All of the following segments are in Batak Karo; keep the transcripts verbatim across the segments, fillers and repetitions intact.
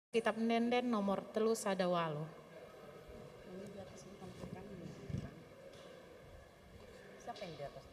Kitab Ende-enden nomor telu sada walu. Siapa yang di atas?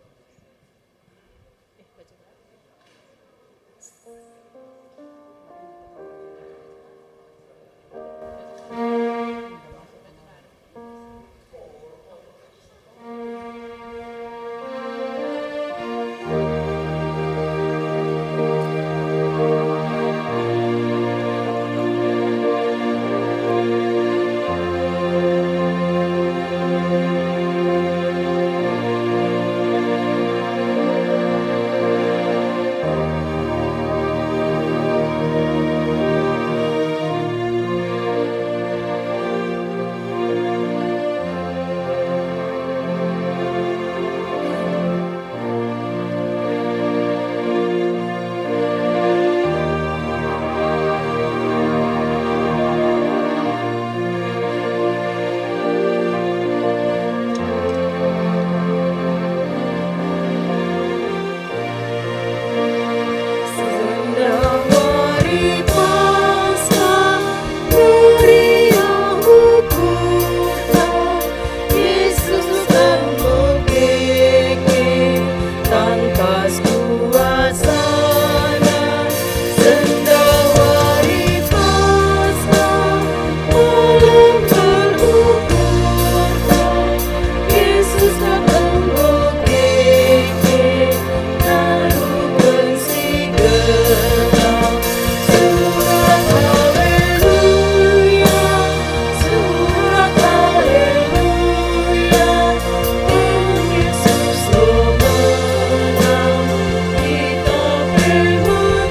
Yesus enggo keke, tangkas kuasana, sendawari Paskah, malam terukurta, Yesus kap enggo keke, taruhken si gelah. Surak haleluya, surak haleluya, Tuhan Yesus enggo menang, kita pe menang.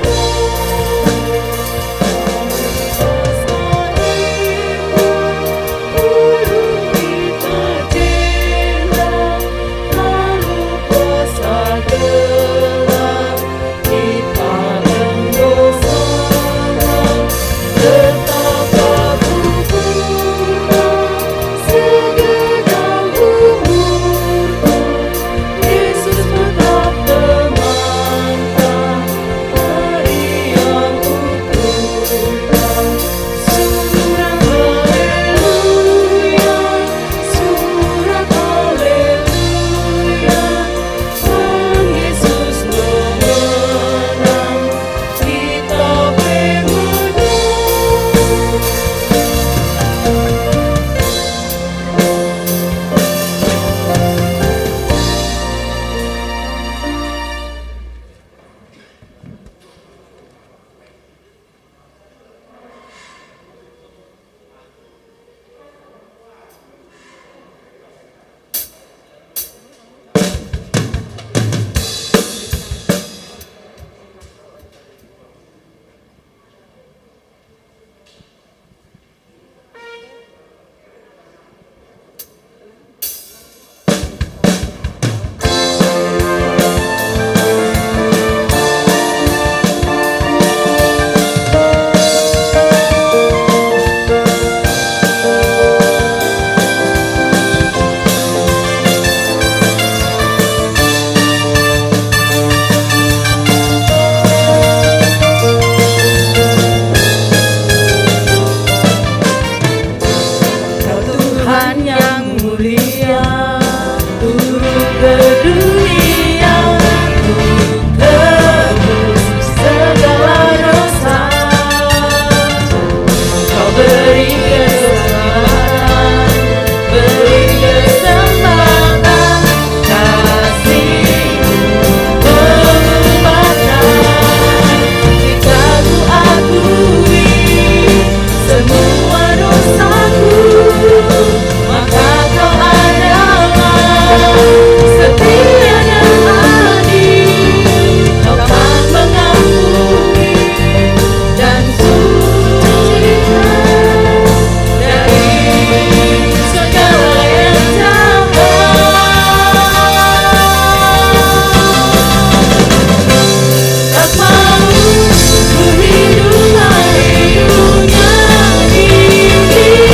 Surak haleluya, surak haleluya, Tuhan Yesus menang, kita pe menang. Kau Tuhan yang mulia, turun ke dunia, tebus segala dosa. Kau beri keselamatan, beri kesempatan, kasih-Mu mengubahkan. Kita ku akui semua dosaku, maka Kau adalah setia dan adil. Kau kan mengampuni dan sucikan dari segala yang jahat. Tak mau ku hidup hari dunia ini.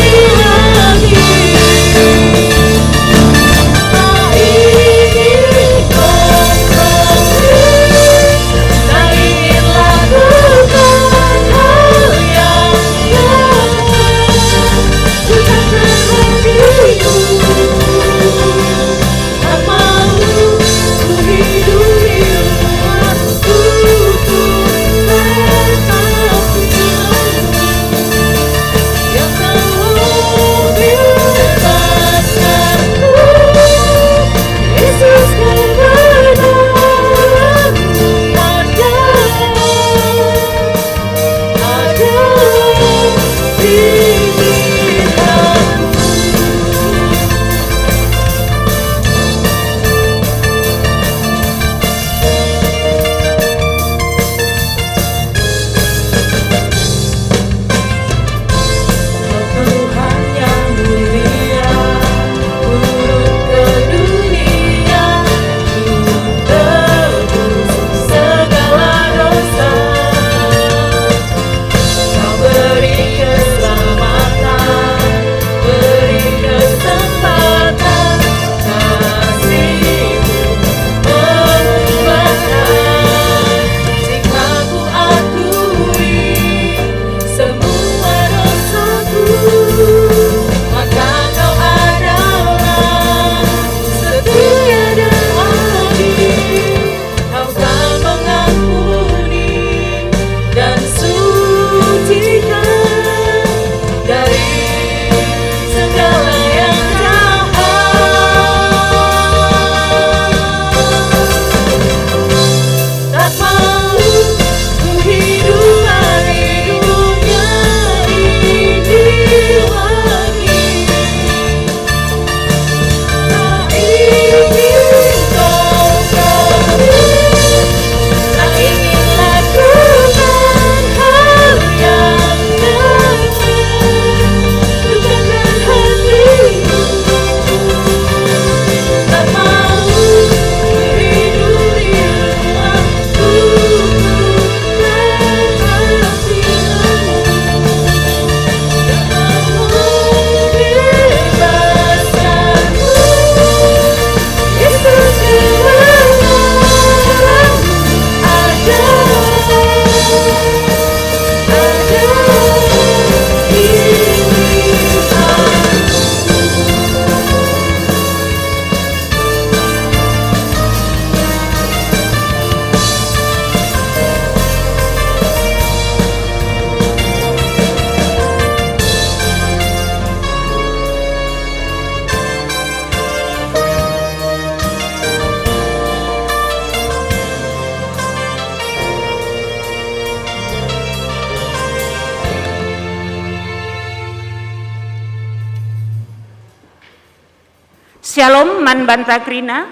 Shalom man banta kerina.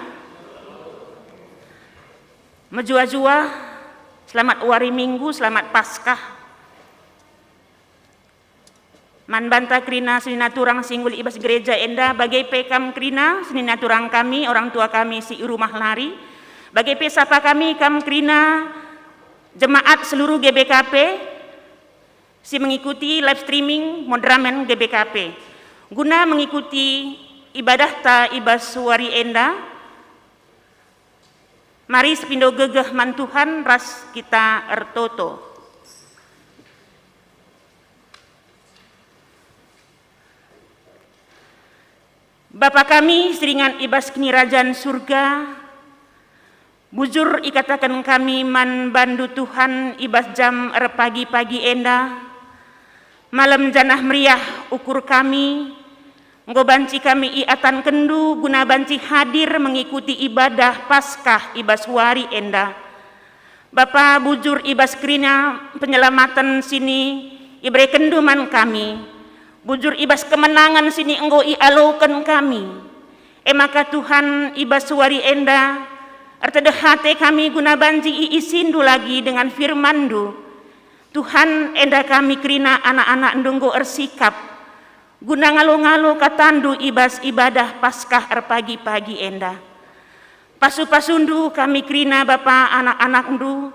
Mejuah-juah, selamat wari Minggu, selamat Paskah. Man banta kerina senina turang si nggo lit i bas gereja enda, bage pe kam kerina senina turang kami, orang tua kami si i rumah nari, bage pe sapa kami kam kerina jemaat seluruh G B K P si mengikuti live streaming Modramen G B K P. Guna mengikuti ibadahta i bas wari enda, mari sipindo gegeh man Tuhan ras kita ertoto. Bapa kami si ringan i bas Kinirajan Surga, bujur ikataken kami man bandu Tuhan i bas jam erpagi-pagi enda. Malem janah meriah ukur kami, enggo banci kami iatankenNdu guna banci hadir mengikuti ibadah Paskah i bas wari enda. Bapa, bujur i bas kerina penyelamaten si iberekenNdu man kami, bujur i bas kemenangen si enggo ialoken kami. E maka Tuhan, i bas wari enda, ertedeh ate kami guna banci iisiNdu lagi dengan firmanNdu. Tuhan, enda kami kerina anak-anakNdu enggo ersikap guna ngalo-ngalo kataNdu i bas ibadah Paskah erpagi-pagi enda. Pasu-pasuNdu kami kerina Bapa anak-anakNdu,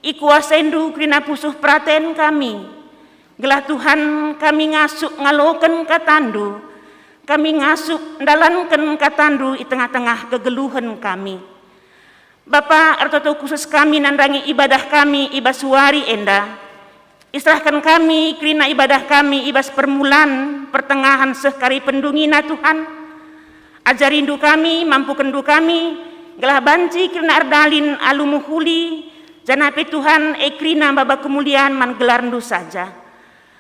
ikuasaiNdu kerina pusuh peraten kami. Gelah Tuhan kami ngasup ngaloken kataNdu, kami ngasup ndalanken kataNdu i tengah-tengah kegeluhen kami. Bapa, ertoto khusus kami nandangi ibadah kami i bas wari enda. Iserahken kami kerina ibadah kami i bas permulan, pertengahen seh kari pendungina, Tuhan. AjariNdu kami, mampukenndu kami, gelah banci kerina erdalin alu mehuli, janah pe Tuhan, e kerina maba kemulian man gelarNdu saja.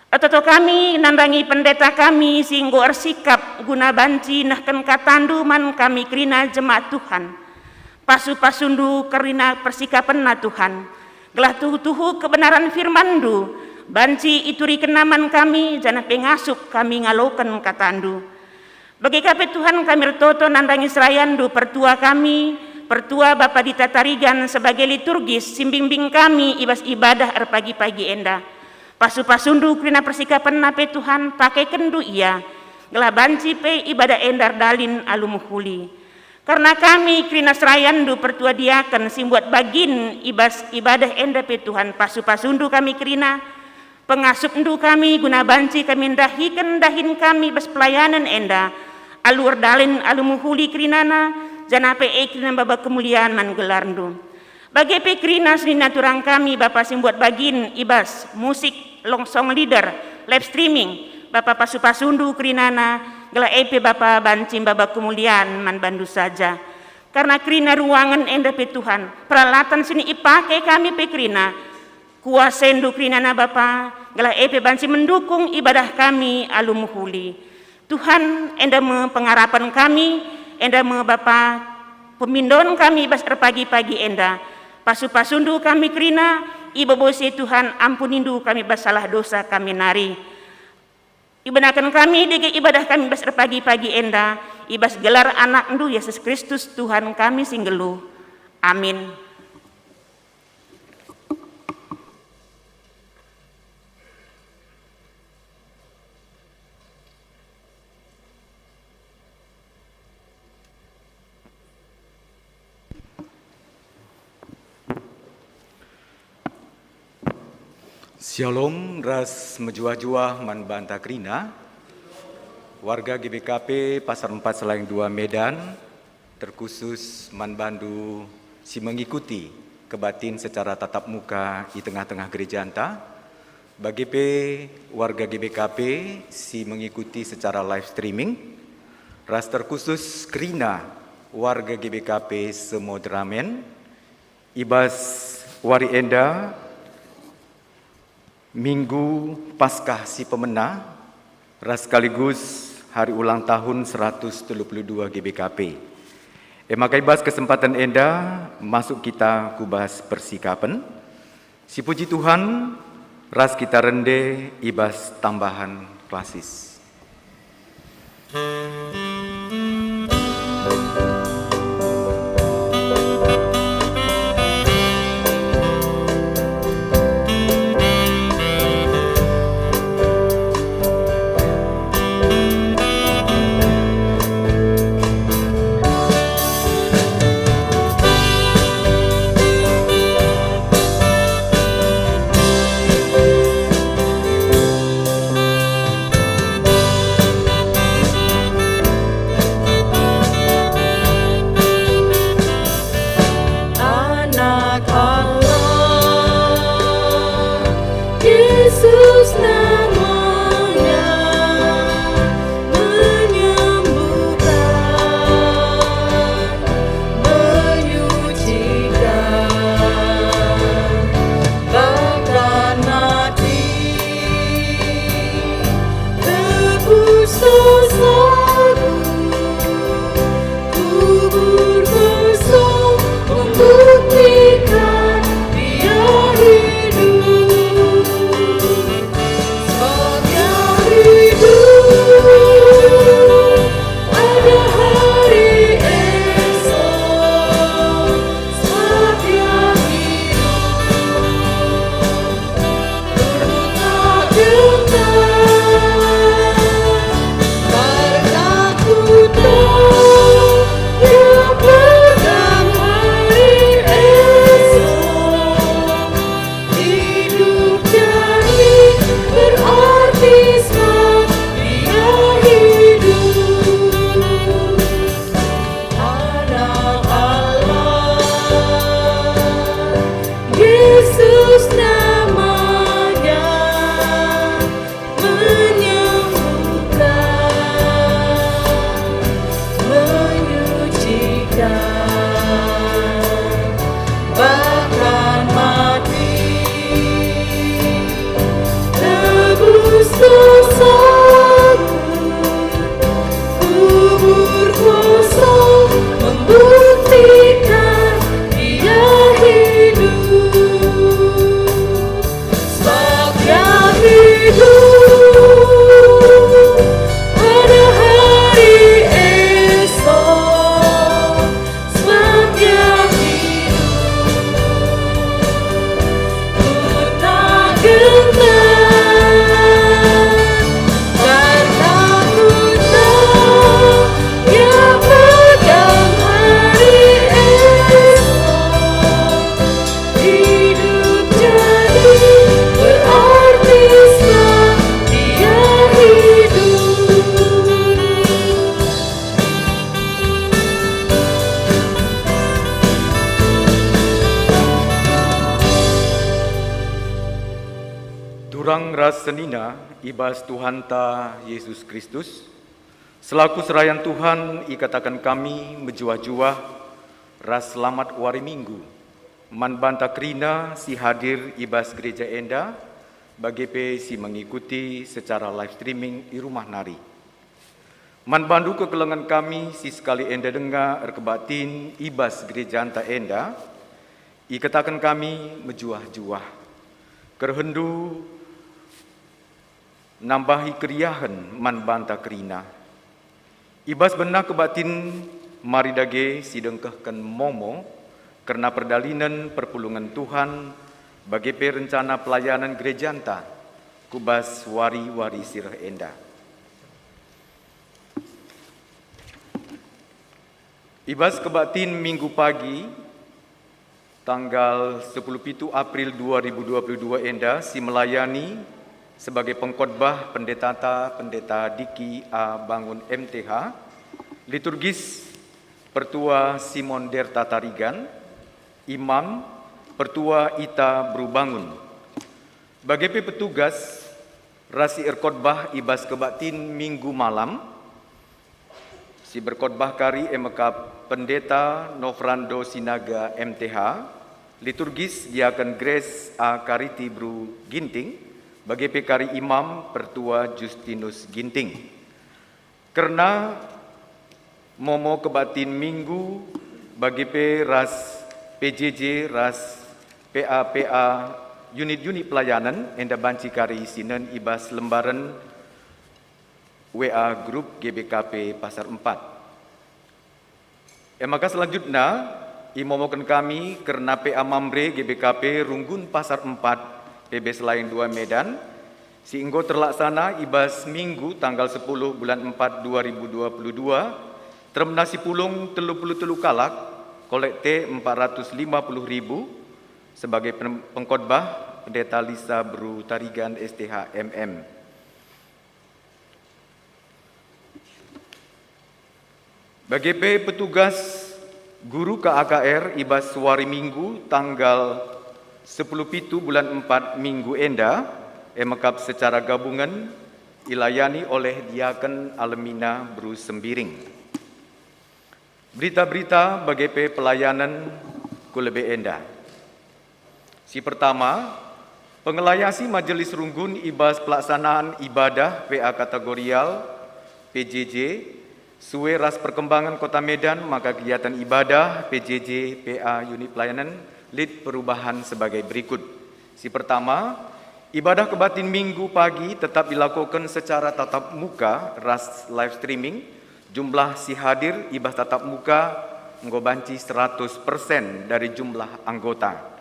Ertoto kami nandangi pendeta kami si enggo ersikap guna banci nehken kataNdu man kami kerina jemaat Tuhan. Pasu-pasuNdu kerina persikapenna, Tuhan, gelah tuhu-tuhu kebenaran firmanNdu banci iturikenna man kami, janah pe ngasup kami ngaloken kataNdu. Bage ka pe Tuhan, kami ertoto nandangi serayanNdu pertua kami, pertua Bapa Dita Tarigan sebagai liturgis si mbimbing kami i bas ibadah erpagi-pagi enda. Pasu-pasuNdu kerina persikapenna pe Tuhan, pakekenndu ia, gelah banci pe ibadah enda erdalin alu mehuli. Kerna kami kerina serayanNdu pertua diaken si mbuat bagin i bas ibadah enda pe Tuhan, pasu-pasuNdu kami kerina, pengasupNdu kami guna banci kami ndahiken dahin kami bas pelayanen enda, alu erdalin alu mehuli kerinana, janah pe e kerina maba kemulian man gelarNdu. Bage pe kerina senina turang kami Bapa si mbuat bagin i bas musik, long song leader, live streaming, Bapa pasu-pasuNdu kerinana, gelah e pe Bapa banci maba kemulian man bandu saja. Kerna kerina ruangen enda pe Tuhan, peralatan si ipake kami pe kerina, kuasaindu kerinana Bapa, gelah e pe banci mendukung ibadah kami alu mehuli. Tuhan, enda me pengarapen kami, enda me Bapa, pemindon kami bas erpagi-pagi enda. Pasu-pasundu kami kerina, ibobosi Tuhan, ampunindu kami bas salah dosa kami nari. Ibenaken kami dage ibadah kami bas erpagi-pagi enda, i bas gelar AnakNdu, Yesus Kristus, Tuhan kami si nggeluh. Amin. Syalom ras mejuah-juah man banta kerina, warga G B K P Pasar Empat Selayang dua Medan, terkhusus man bandu si mengikuti kebaktin secara tatap muka i tengah-tengah gerejanta, bage pe warga G B K P si mengikuti secara live streaming, ras terkhusus kerina warga G B K P Semodramen, i bas wari enda, Minggu Paskah si pemena, ras sekaligus hari ulang tahun seratus telu puluh dua G B K P. E maka i bas kesempatan enda, masuk kita ku bas persikapen. Sipuji Tuhan, ras kita rende i bas tambahan klasis. Senina i bas Tuhanta Jesus Kristus, selaku serayan Tuhan ikataken kami mejuah-juah ras selamat wari Minggu man banta kerina si hadir i bas gereja enda, bage pe si mengikuti secara live streaming i rumah nari. Man bandu kekelengen kami si sekali enda denga erkebaktin i bas gerejanta enda, ikataken kami mejuah-juah. Kerehenndu nambahi keriahen man banta kerina. I bas bena kebaktin mari dage si dengkehken momo kerna perdalinen perpulungen Tuhan, bage pe rencana pelayanan gerejanta ku bas wari-wari si reh enda. I bas kebaktin Minggu pagi, tanggal sepuluh pitu April dua ribu dua puluh dua enda, si melayani sebagai pengkhotbah pendetata Pendeta Diki A. Bangun M T H, liturgis Pertua Simon Derta Tarigan, imam Pertua Ita Beru Bangun. Bage pe petugas ras si erkhotbah i bas kebaktin Minggu malam, si berkhotbah kari e mekap Pendeta Nofrando Sinaga M T H, liturgis Diaken Grace A. Kariti Beru Ginting, bage pe kari imam Pertua Justinus Ginting. Kerna momo kebaktin Minggu, bage pe ras P J J ras P A P A, unit-unit pelayanan enda banci kari isinen i bas lembaren W A grup G B K P Pasar Empat. E maka selanjutna, imomoken kami kerna P A Mamre G B K P Runggun Pasar Empat, P B Selain dua Medan, si enggo terlaksana i bas Minggu tanggal sepuluh bulan empat dua ribu dua puluh dua, teremna si pulung telu puluh telu kalak, kolekte empat ratus lima puluh ribu, sebagai pen-, pengkhotbah Pendeta Lisa Beru Tarigan S T H M M. Bage pe petugas guru K A K R i bas wari Minggu tanggal sepuluh pitu bulan empat Minggu enda, e mekap secara gabungen ilayani oleh Diaken Alemina Beru Sembiring. Berita-berita bage pe pelayanan ku lebe enda. Si pertama, pengelayasi Majelis Runggun i bas pelaksanaan ibadah P A kategorial, P J J, sue ras perkembangan Kota Medan, maka kegiatan ibadah P J J P A unit pelayanan lit perubahan sebagai berikut. Si pertama, ibadah kebaktin Minggu pagi tetap dilakoken secara tatap muka ras live streaming. Jumlah si hadir i bas tatap muka enggo banci seratus persen dari jumlah anggota.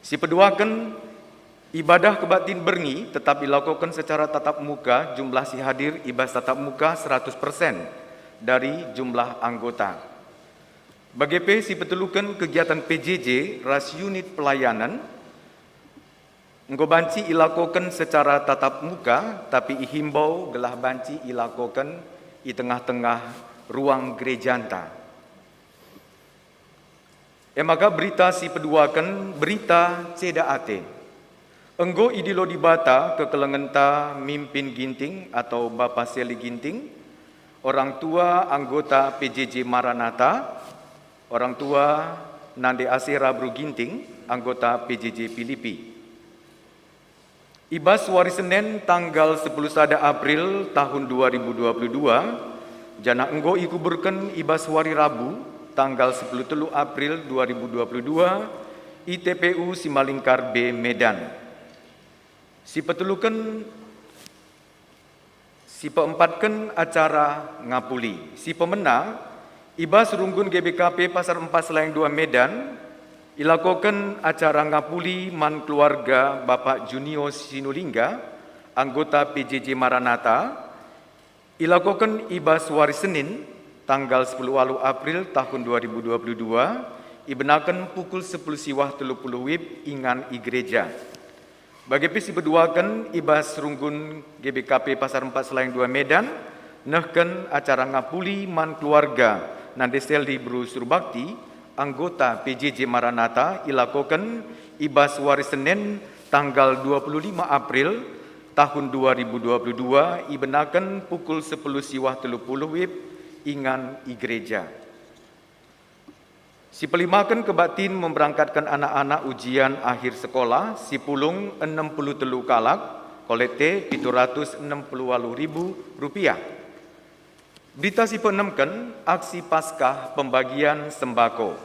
Si peduaken, ibadah kebaktin berngi tetap dilakoken secara tatap muka, jumlah si hadir i bas tatap muka seratus persen dari jumlah anggota. Bage pe si peteluken, kegiatan P J J ras unit pelayanan enggo banci ilakoken secara tatap muka, tapi ihimbau gelah banci ilakoken i tengah-tengah ruang gerejanta. E maka berita si peduaken, berita ceda ate. Enggo idilo Dibata kekelengenta mimpin Ginting atau Bapa Seli Ginting, orang tua anggota P J J Maranatha, orang tua Nande Asera Beru Ginting, anggota P J J Pilipi. I bas wari Senen tanggal sepuluh sada April tahun dua ribu dua puluh dua, janah enggo ikuburken i bas wari Rabu tanggal sepuluh telu April dua ribu dua puluh dua, i T P U Simalingkar B, Medan. Si peteluken, si peempatken acara ngapuli. Si pemena, i bas Runggun G B K P Pasar Empat Selayang dua Medan, ilakoken acara ngapuli man keluarga Bapak Junio Sinulingga, anggota P J J Maranatha, ilakoken i bas wari Senin, tanggal sepuluh waluh April tahun dua ribu dua puluh dua, ibenaken pukul sepuluh siwah telu puluh wib ingan i gereja. Bage pe si peduaken i bas Runggun G B K P Pasar Empat Selayang dua Medan, nehken acara ngapuli man keluarga Nande Seldi Beru Surbakti, anggota P J J Maranatha, ilakoken i bas wari Senen tanggal dua puluh lima April tahun dua ribu dua puluh dua ibenaken pukul sepuluh siwah telu puluh wib ingan i gereja. Sipelimaken kebaktin memberangkatken anak-anak ujian akhir sekolah sipulung enem puluh telu kalak, kolekte pitu ratus enem puluh waluh ribu rupiah. Berita sipeenemken, aksi Paskah pembagian sembako.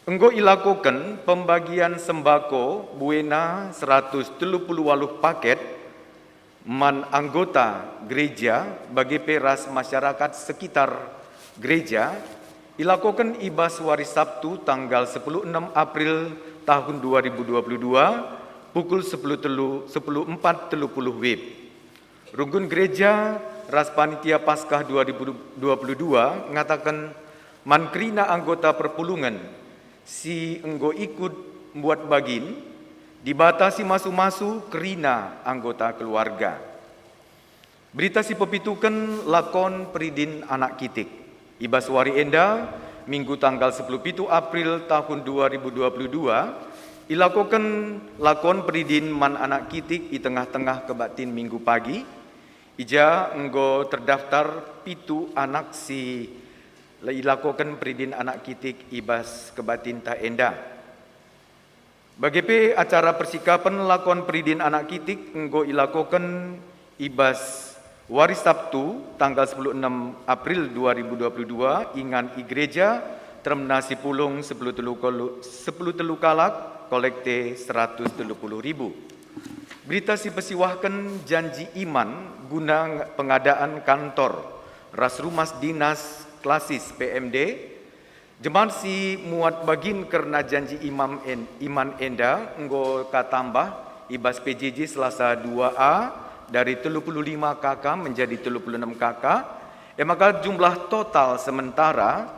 Enggo ilakoken pembagian sembako buena seratus telu puluh waluh paket man anggota gereja bage pe ras masyarakat sekitar gereja, ilakoken i bas wari Sabtu tanggal sepuluh enem April tahun dua ribu dua puluh dua, pukul sepuluh telu, sepuluh empat telu puluh wib. Runggun gereja ras panitia Paskah dua ribu dua puluh dua ngataken man kerina anggota perpulungen si enggo ikut mbuat bagin, Dibata si masu-masu kerina anggota keluarga. Berita si pepituken, lakon peridin anak kitik. I bas wari enda, Minggu tanggal sepuluh pitu April tahun dua ribu dua puluh dua, ilakoken lakon peridin man anak kitik i tengah-tengah kebaktin Minggu pagi. I ja enggo terdaftar pitu anak si ilakoken peridin anak kitik i bas kebaktinta enda. Bage pe acara persikapen lakon peridin anak kitik enggo ilakoken i bas wari Sabtu, tanggal sepuluh enem April dua ribu dua puluh dua, ingan i gereja, teremna sipulung sepuluh telu kolu-, sepuluh telu kalak, kolekte seratus telu puluh ribu. Berita si pesiwahken, janji iman guna nge-, pengadaan kantor ras rumas dinas klasis P M D. Jemaat si muat bagin kerna janji imam en-, iman enda enggo ka tambah i bas P J J Selasa dua A dari telu puluh lima K K menjadi telu puluh enam K K, e maka jumlah total sementara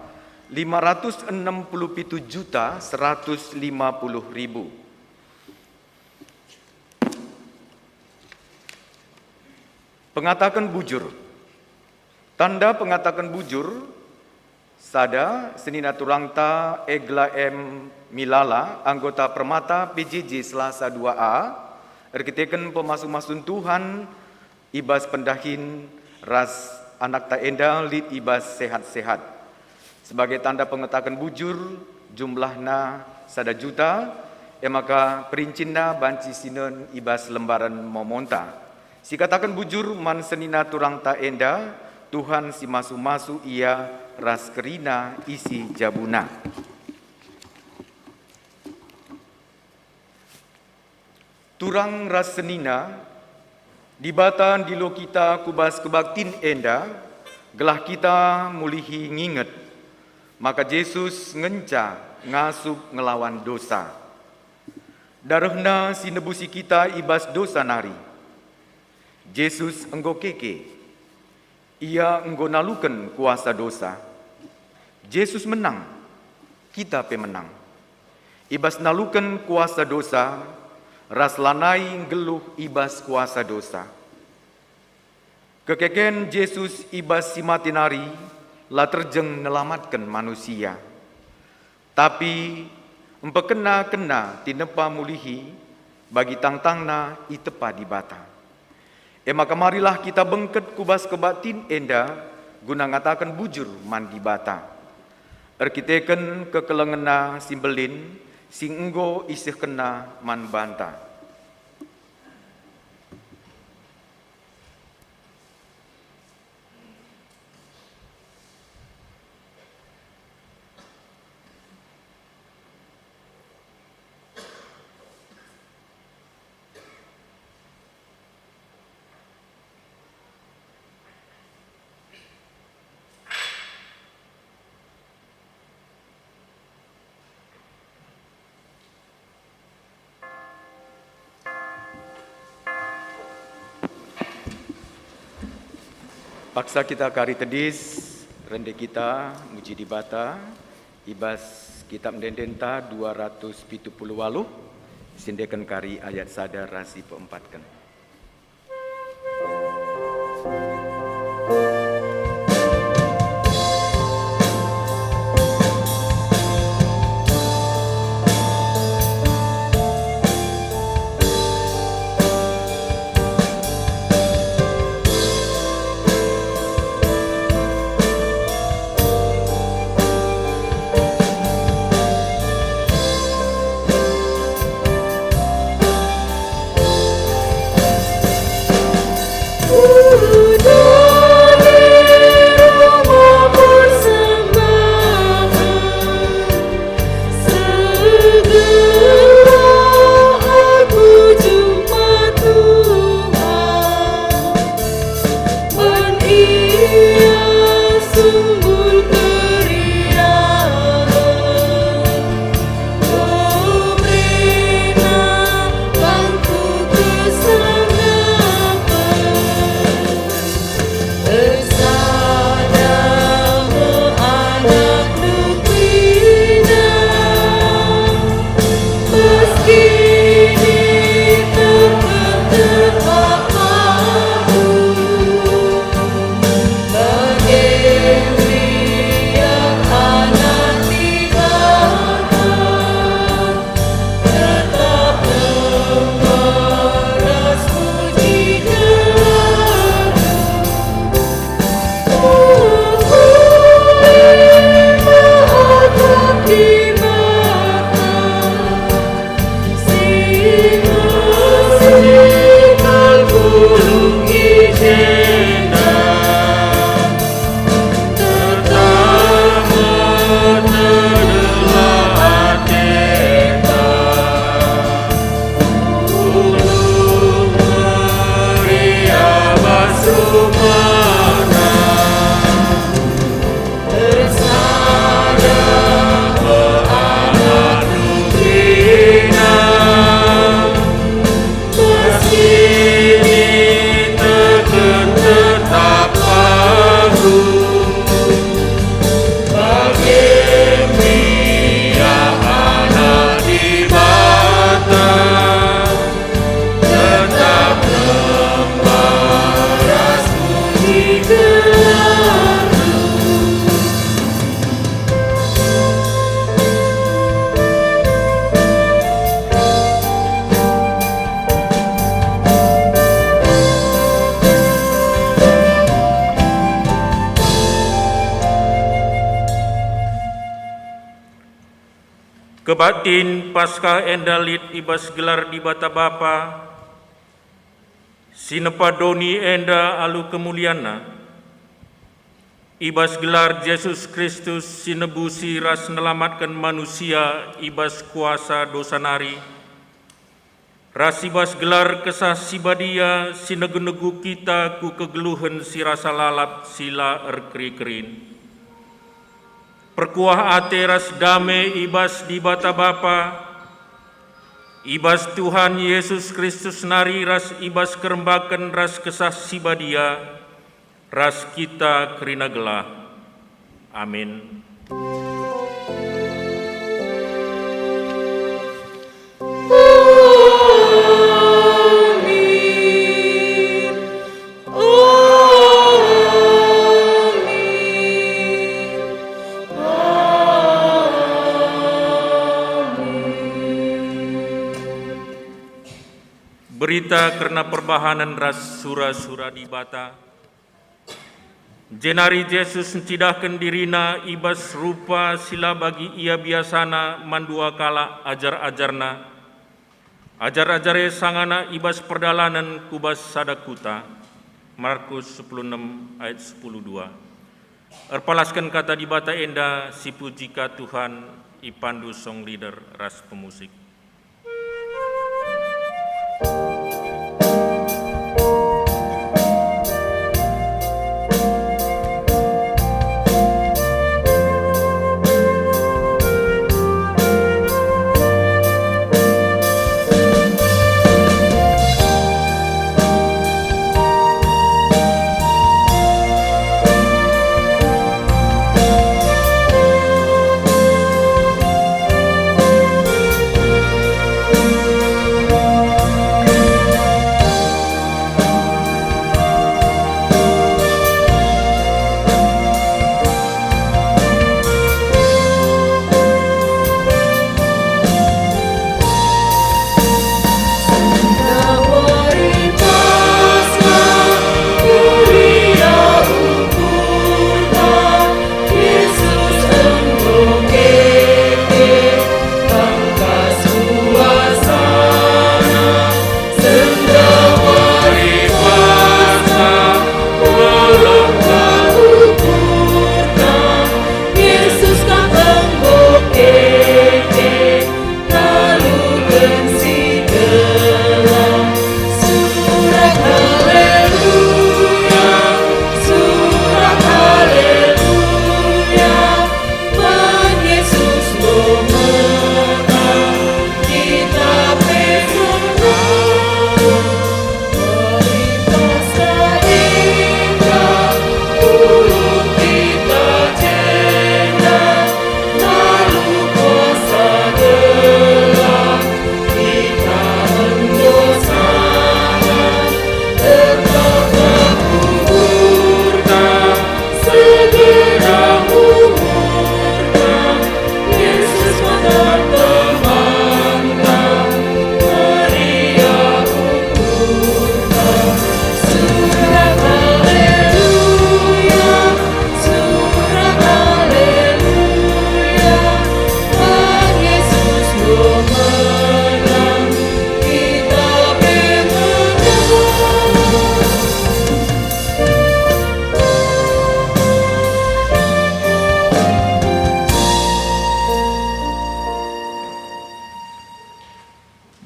lima ratus enem puluh pitu juta seratus lima puluh ribu. Pengataken bujur. Tanda pengataken bujur, sada, senina turangta Egla M Milala, anggota Permata P J J Selasa dua A, erkiteken pemasu-masun Tuhan i bas pendahin ras anakta enda lit i bas sehat-sehat. Sebagai tanda pengataken bujur, jumlahna sada juta, e maka perincinna banci sinen i bas lembaran momonta. Sikataken bujur man senina turangta enda, Tuhan si masu-masu ia ras kerina isi jabuna. Turang ras senina, Dibata ndilo kita ku bas kebaktin enda, gelah kita mulihi nginget maka Jesus ngenca ngasup ngelawan dosa. DarehNa si nebusi kita i bas dosa nari. Jesus enggo keke. Ia enggo naluken kuasa dosa. Jesus menang, kita pe menang. I bas naluken kuasa dosa, ras lanai nggeluh i bas kuasa dosa. Kekeken Jesus i bas si mate nari la terjeng nelamatken manusia. Tapi mpekena-kena tinepa mulihi bagi tangtangna itepa Dibata. E maka marilah kita bengket ku bas kebaktin enda guna ngataken bujur man Dibata, erkiteken kekelengenNa si mbelin si enggo isehkenNa man banta. Paksa kita kari tedis, rende kita muji Dibata, i bas Kitab Ende-endenta dua ratus pitu puluh waluh, siendeken kari ayat sada ras si peempatken. Kebaktin Paskah enda lit i bas gelar Dibata Bapa, si nepa doni enda alu kemulianNa, i bas gelar Jesus Kristus si nebusi ras nelamatken manusia i bas kuasa dosa nari, ras i bas gelar Kesah Si Badia si negu-negu kita ku kegeluhen si rasa lalap si la erkeri-kerin. Perkuah ate ras dame i bas Dibata Bapa, i bas Tuhan Jesus Kristus nari ras i bas kerembaken ras Kesah Si Badia, ras kita kerina gelah. Amin. Berita kerna perbahanen ras sura-sura Dibata. Jenari Jesus ncidahken diriNa i bas rupa si la bagi Ia biasana man dua kalak ajar-ajarNa. Ajar-ajar e sangana i bas perdalanen ku bas sada kuta. Markus sepuluh enem ayat sepuluh dua. Erpalasken kata Dibata enda, sipuji ka Tuhan, ipandu song leader ras pemusik.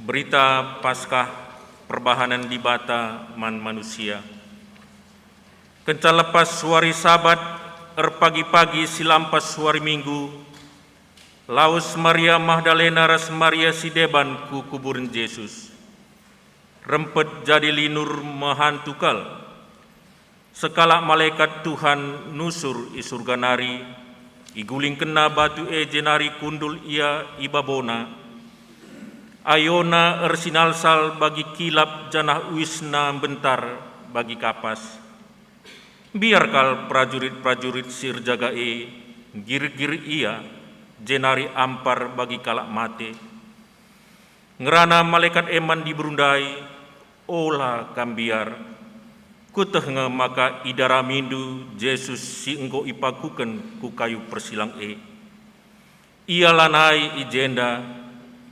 Berita Paskah perbahanen Dibata man manusia. Kenca lepas wari Sabat, erpagi-pagi si lampas wari Minggu, lawes Maria Magdalena ras Maria si deban ku kuburen Jesus. Rempet jadi linur mehantu kal. Sekalak malekat Tuhan nusur i Surga nari, igulingkenna batu e jenari kundul ia i babona. Ayona ersinalsal bagi kilap janah uisna mbentar bagi kapas. Mbiar kal perajurit-perajurit si erjaga e, nggirgir ia, jenari ampar bagi kalak mate. Ngerana malekat e man diberu ndai, "Ola kam mbiar. Kueteh nge maka idaramindu Jesus si enggo ipakuken ku kayu persilang e. Ia lanai i jenda,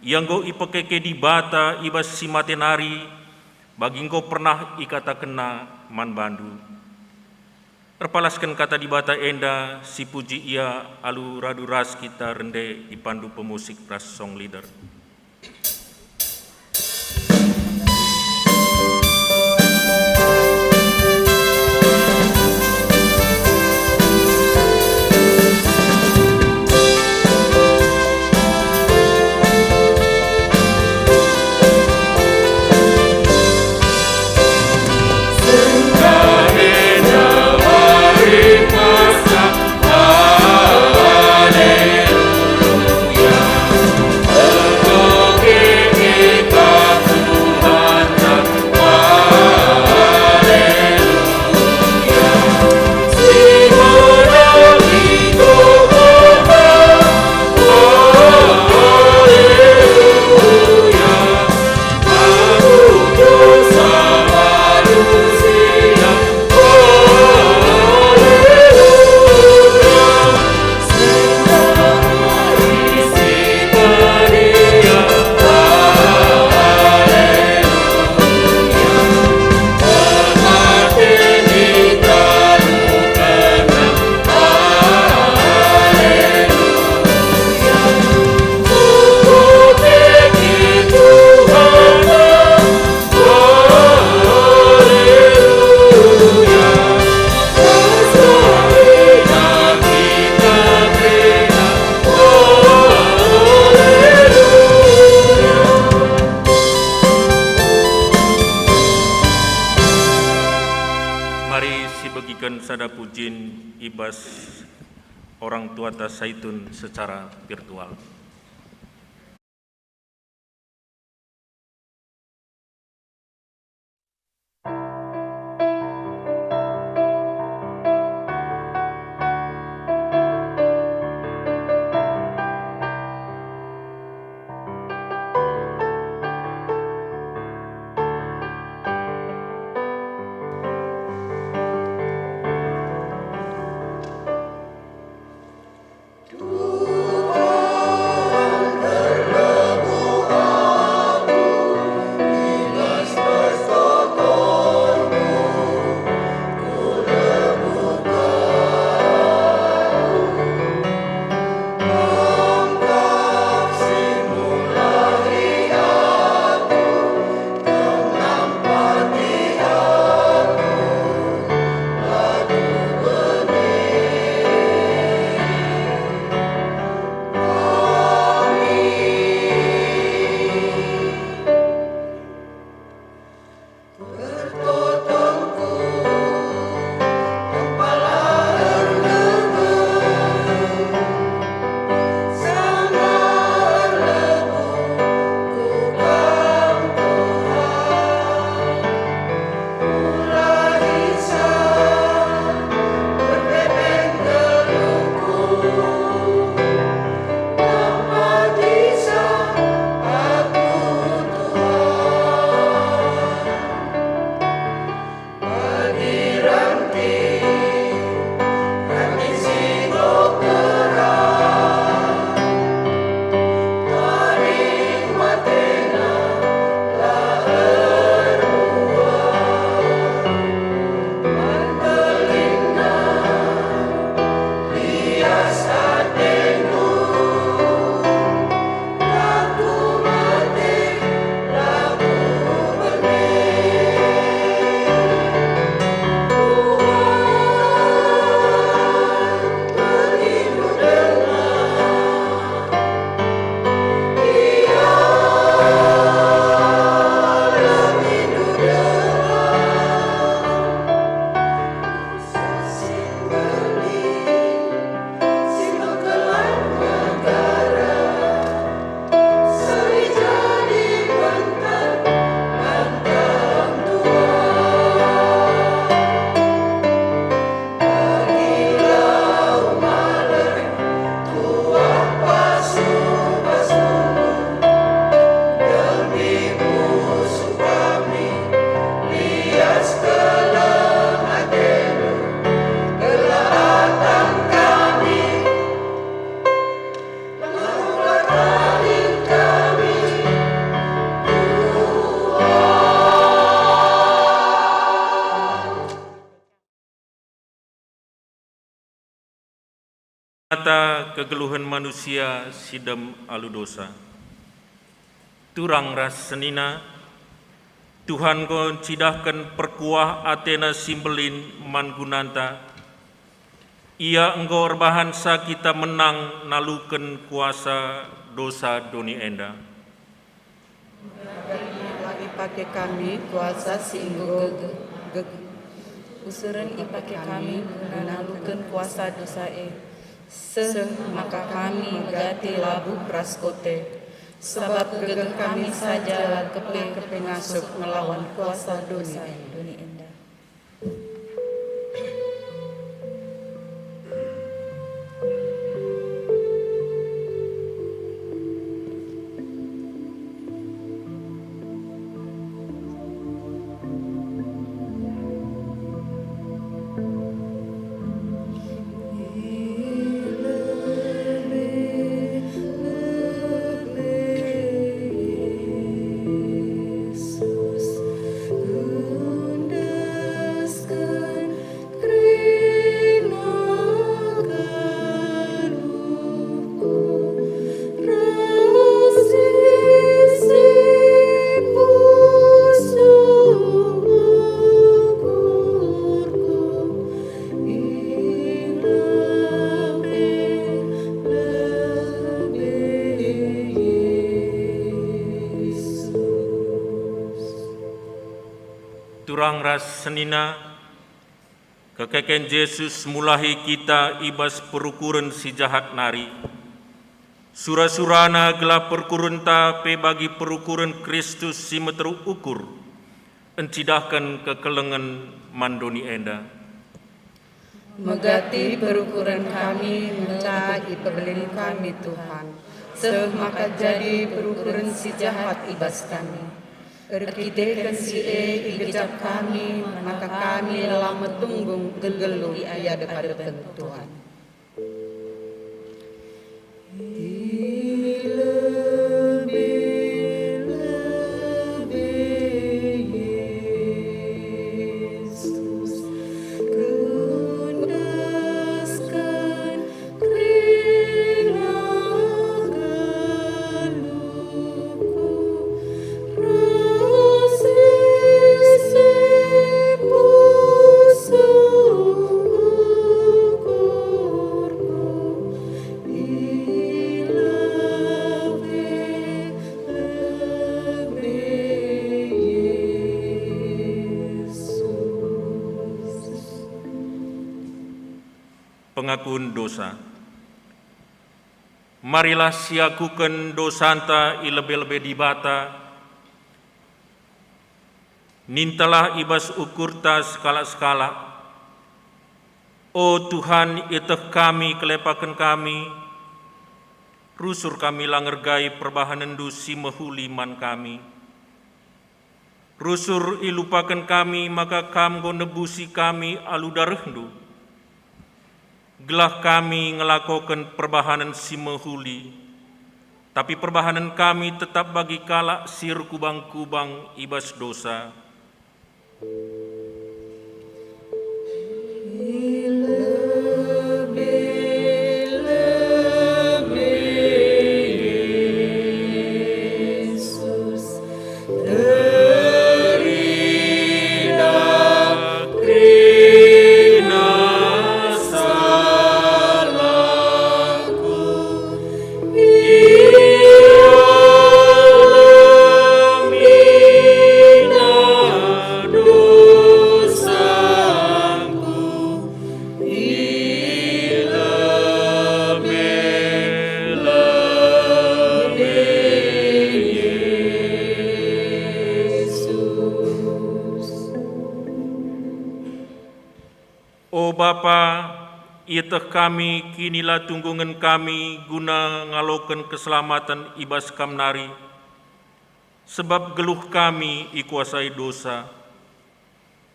ia enggo ipekeke Dibata i bas si mate nari, bagi enggo pernah ikatakenNa man bandu." Erpalasken kata Dibata enda, sipuji ia alu radu ras kita rende ipandu pemusik ras song leader. Mari sibegiken sada pujin i bas orang tuata Saitun secara virtual. Ata kegeluhen manusia si dem alu dosa. Turang ras senina, Tuhan enggo ncidahken perkuah ateNa si mbelin man gunanta. Ia enggo erbahansa kita menang naluken kuasa dosa doni enda. Maka ipake kami kuasa si enggo geg-, geg-, usuren ipake kami guna naluken kuasa dosa e, seh maka kami megati labuh ras kote, sabap gegeh kami saja la kepe-kepe ngasup ngelawan kuasa doni enda. Turang ras senina, kekeken Jesus mulahi kita i bas perukuren si jahat nari. Sura-surana gelah perukurenta pe bagi perukuren Kristus si meteruk ukur, encidahken kekelengen man doni enda. Megati perukuren kami ngenca ipebelin kami Tuhan, seh maka jadi perukuren si jahat i bas kami. Erkiteken si e igejap kami, maka kami la metunggung nggeluh i adepen Tuhan. Pengakun dosa. Marilah siakuken dosanta i lebe-lebe Dibata, nintalah i bas ukurta sekalak-sekalak. O Tuhan, ieteh kami kelepaken kami, rusur kami la ngergai perbahanenNdu si mehuli man kami. Rusur ilupaken kami maka Kam enggo nebusi kami alu darehNdu, gelah kami ngelakoken perbahanen si mehuli, tapi perbahanen kami tetap bagi kalak si erkubang-kubang i bas dosa. O Bapa, ieteh kami kinilatunggungen kami guna ngaloken keselamaten i bas Kam nari, sebab geluh kami ikuasai dosa.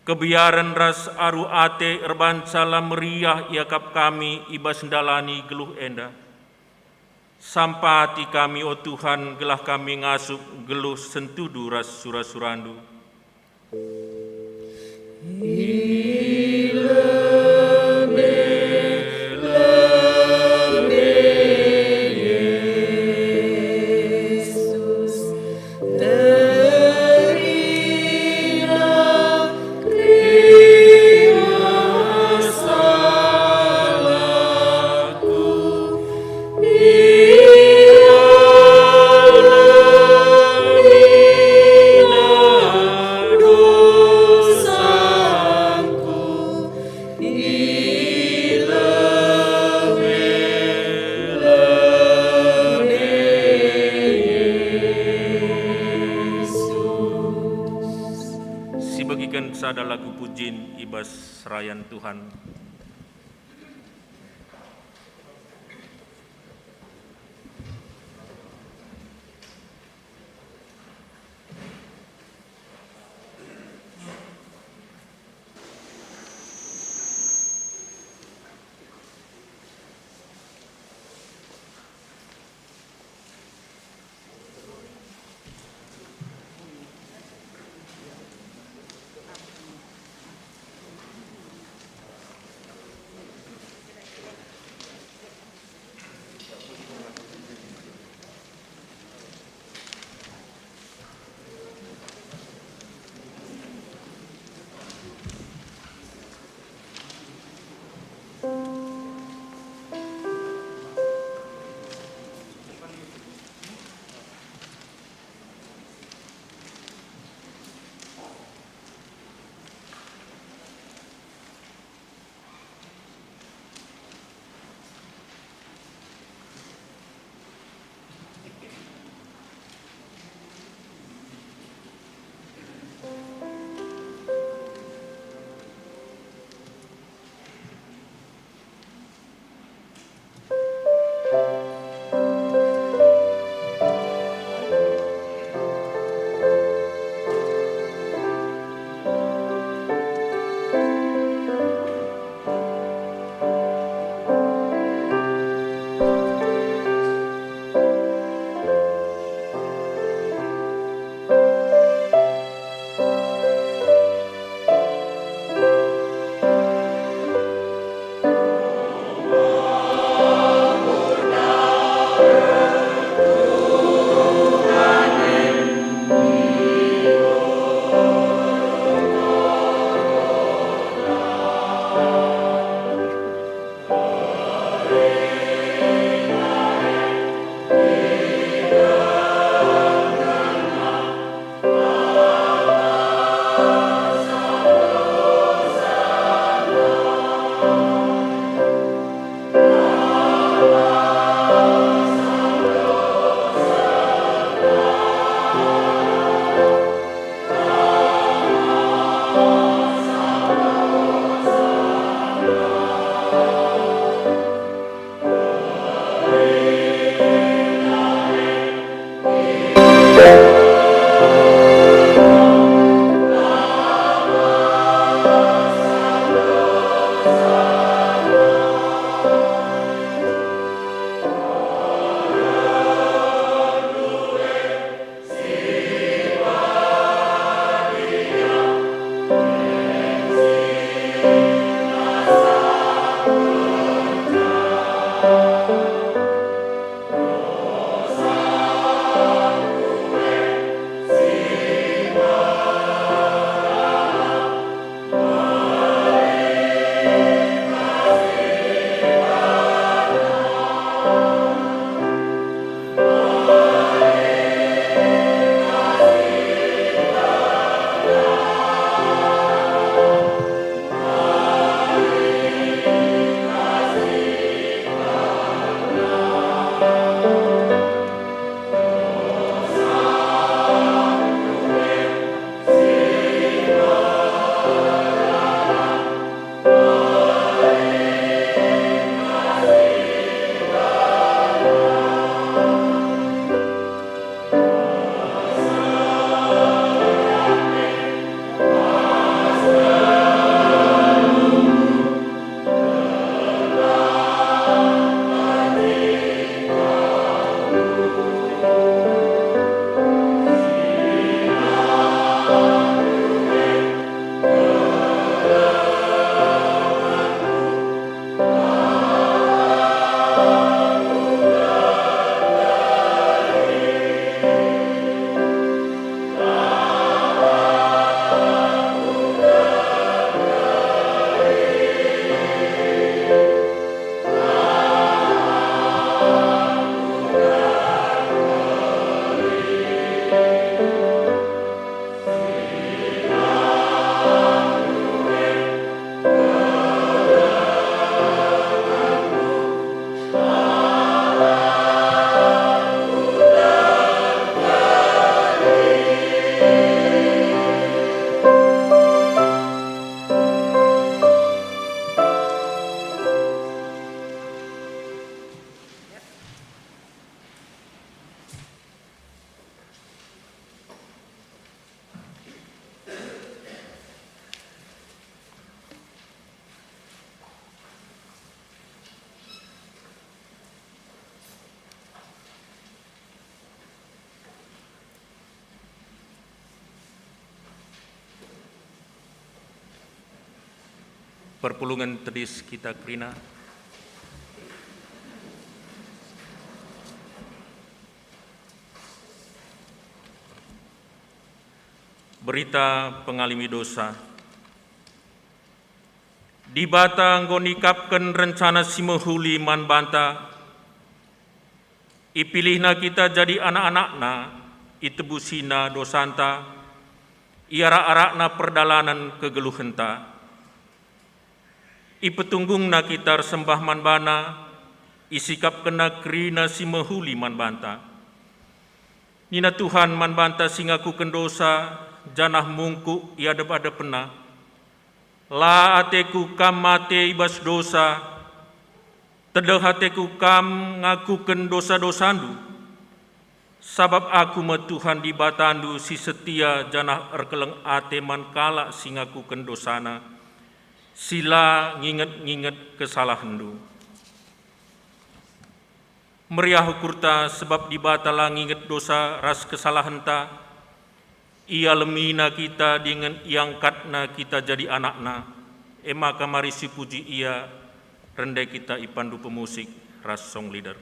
Kebiaren ras aru ate erbahanca la meriah iakap kami i bas ndalani geluh enda. Sampati kami, o Tuhan, gelah kami ngasup geluh sentudu ras sura-suraNdu. I lebe-lebe Tuhan. Perpulungen tedis kita kerina. Berita pengalemi dosa. Dibata enggo nikapken rencana si mehuli man banta. IpilihNa kita jadi anak-anakNa, itebusina dosanta, iarak-arakNa perdalanen kegeluhenta. IpetunggungNa kita ersembah man baNa, isikapkenNa kerina si mehuli man banta. Nina Tuhan man banta si ngakuken dosa, janah mungkuk i adep-adepenNa, "La ateKu kam mate i bas dosa, tedeh ateKu kam ngakuken dosa-dosandu. Sabap Aku me Tuhan Dibatandu si setia janah erkeleng ate man kalak si ngakuken dosana, si la nginget-nginget kesalahenndu." Meriah ukurta, sebab Dibata la nginget dosa ras kesalahenta. IalemiNa kita dingen iangkatNa kita jadi anakNa. E maka mari sipuji Ia, rende kita ipandu pemusik ras song leader.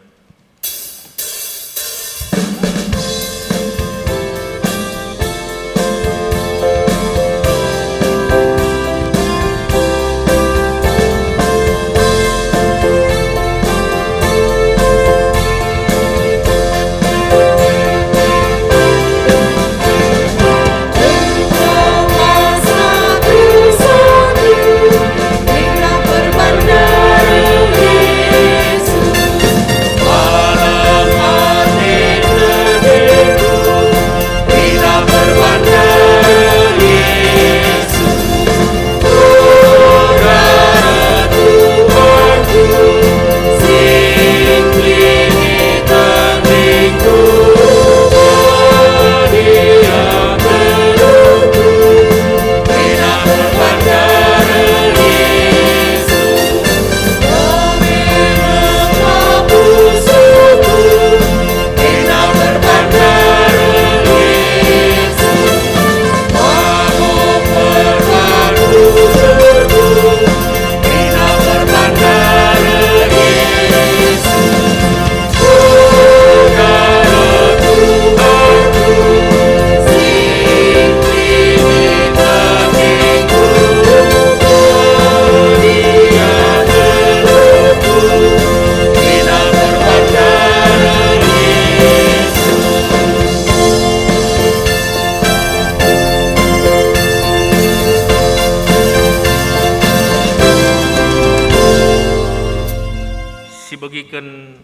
Sibegiken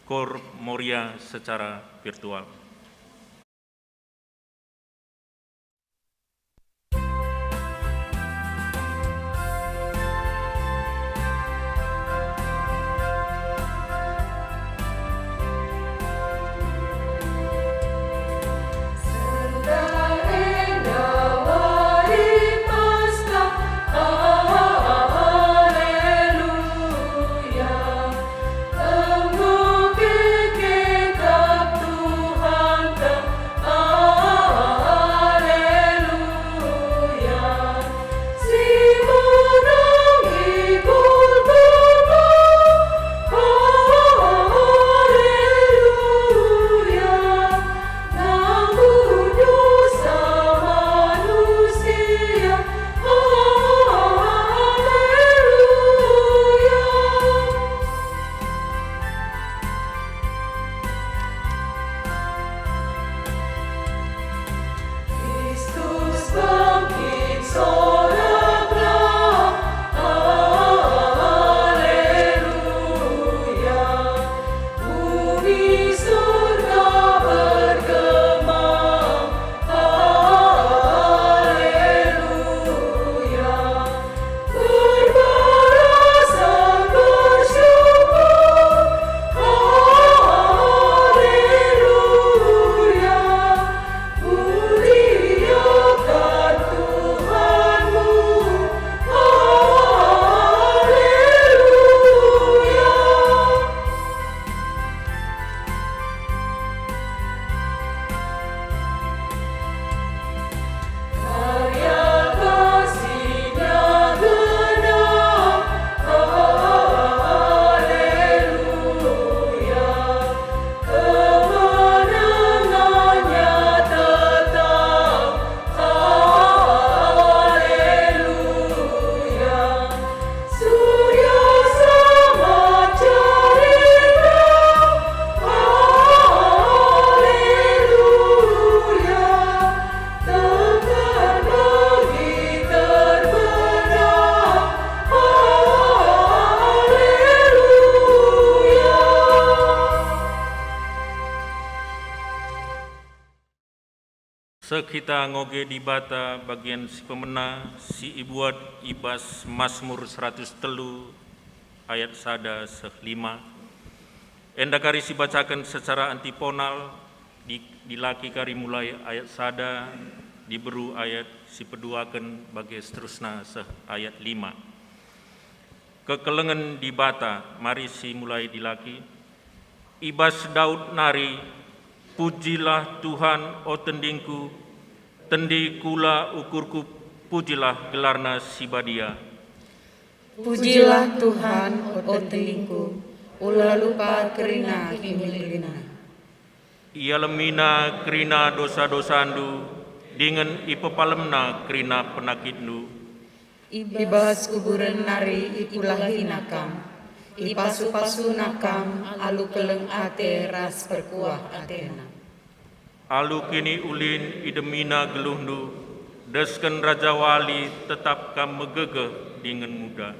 Kor Moria secara virtual. Seh kita ngoge Dibata bagian si pemena si ibuat i bas Masmur seratus telu ayat sada seh lima. Enda kari sibacaken secara antiponal, di, dilaki kari mulai ayat sada, diberu ayat si peduaken bage seterusna seh ayat lima. Kekelengen Dibata, mari si mulai dilaki. I bas Daud nari, "Pujilah Tuhan, o tendingku, tendi kula ukurku, pujilah gelarNa si badia." Pujilah Tuhan, o tendingku, ula lupa kerina kinikilinNa. IalemNa kerina dosa-dosandu, dingen ipepalemNa kerina penakitndu. I bas kuburen nari ipulahiNa kam, ipasu-pasuNa kam alu keleng ate ras perkuah ateNa. Alu kiniulin idemiNa geluhndu, desken rajawali tetap kam megegeh dingen muda.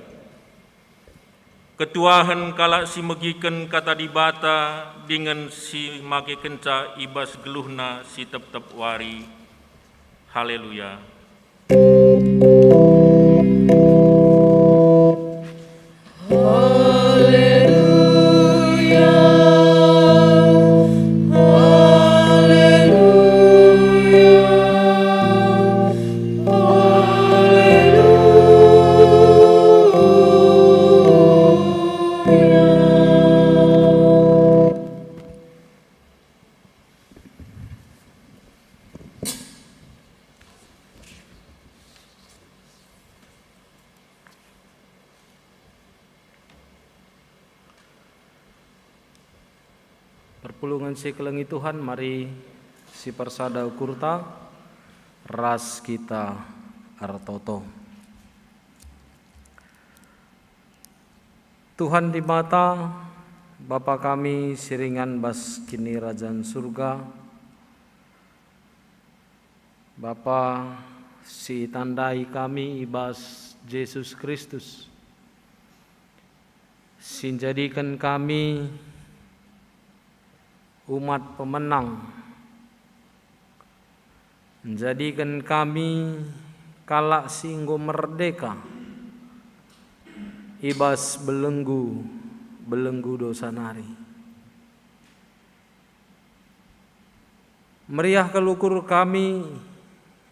Ketuahen kalak si megiken Kata Dibata dingen si makekenca i bas geluhna si tep-tep wari. Haleluya! Perpulungen si kelengi Tuhan, mari sipersada ukurta ras kita ertoto. Tuhan Dibata, Bapa kami si ringan bas Kinirajan Surga, Bapa si itandai kami i bas Jesus Kristus, si njadiken kami umat pemenang, njadiken kami kalak si enggo merdeka i bas belenggu-belenggu dosa nari. Meriah kal ukur kami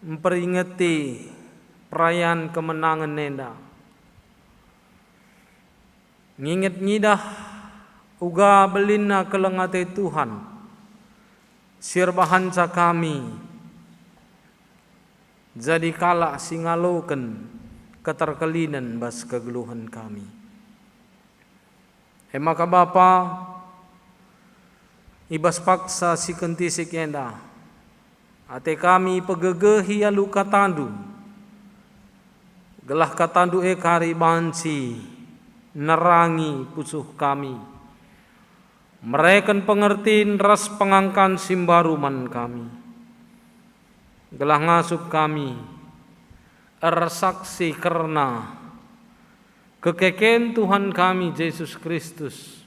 mperingeti perayan kemenangen enda. Nginget ngidah uga belinna keleng ate Tuhan, si erbahanca kami jadi kalak si ngaloken keterkelinen bas kegeluhen kami. E maka Bapa, i bas paksa si kentisik enda, ate kami pegegehi alu kataNdu, gelah kataNdu e kari banci nerangi pusuh kami, mereken pengertin ras pengangkan si mbaru man kami, gelah ngasup kami ersaksi kerna kekeken Tuhan kami Jesus Kristus,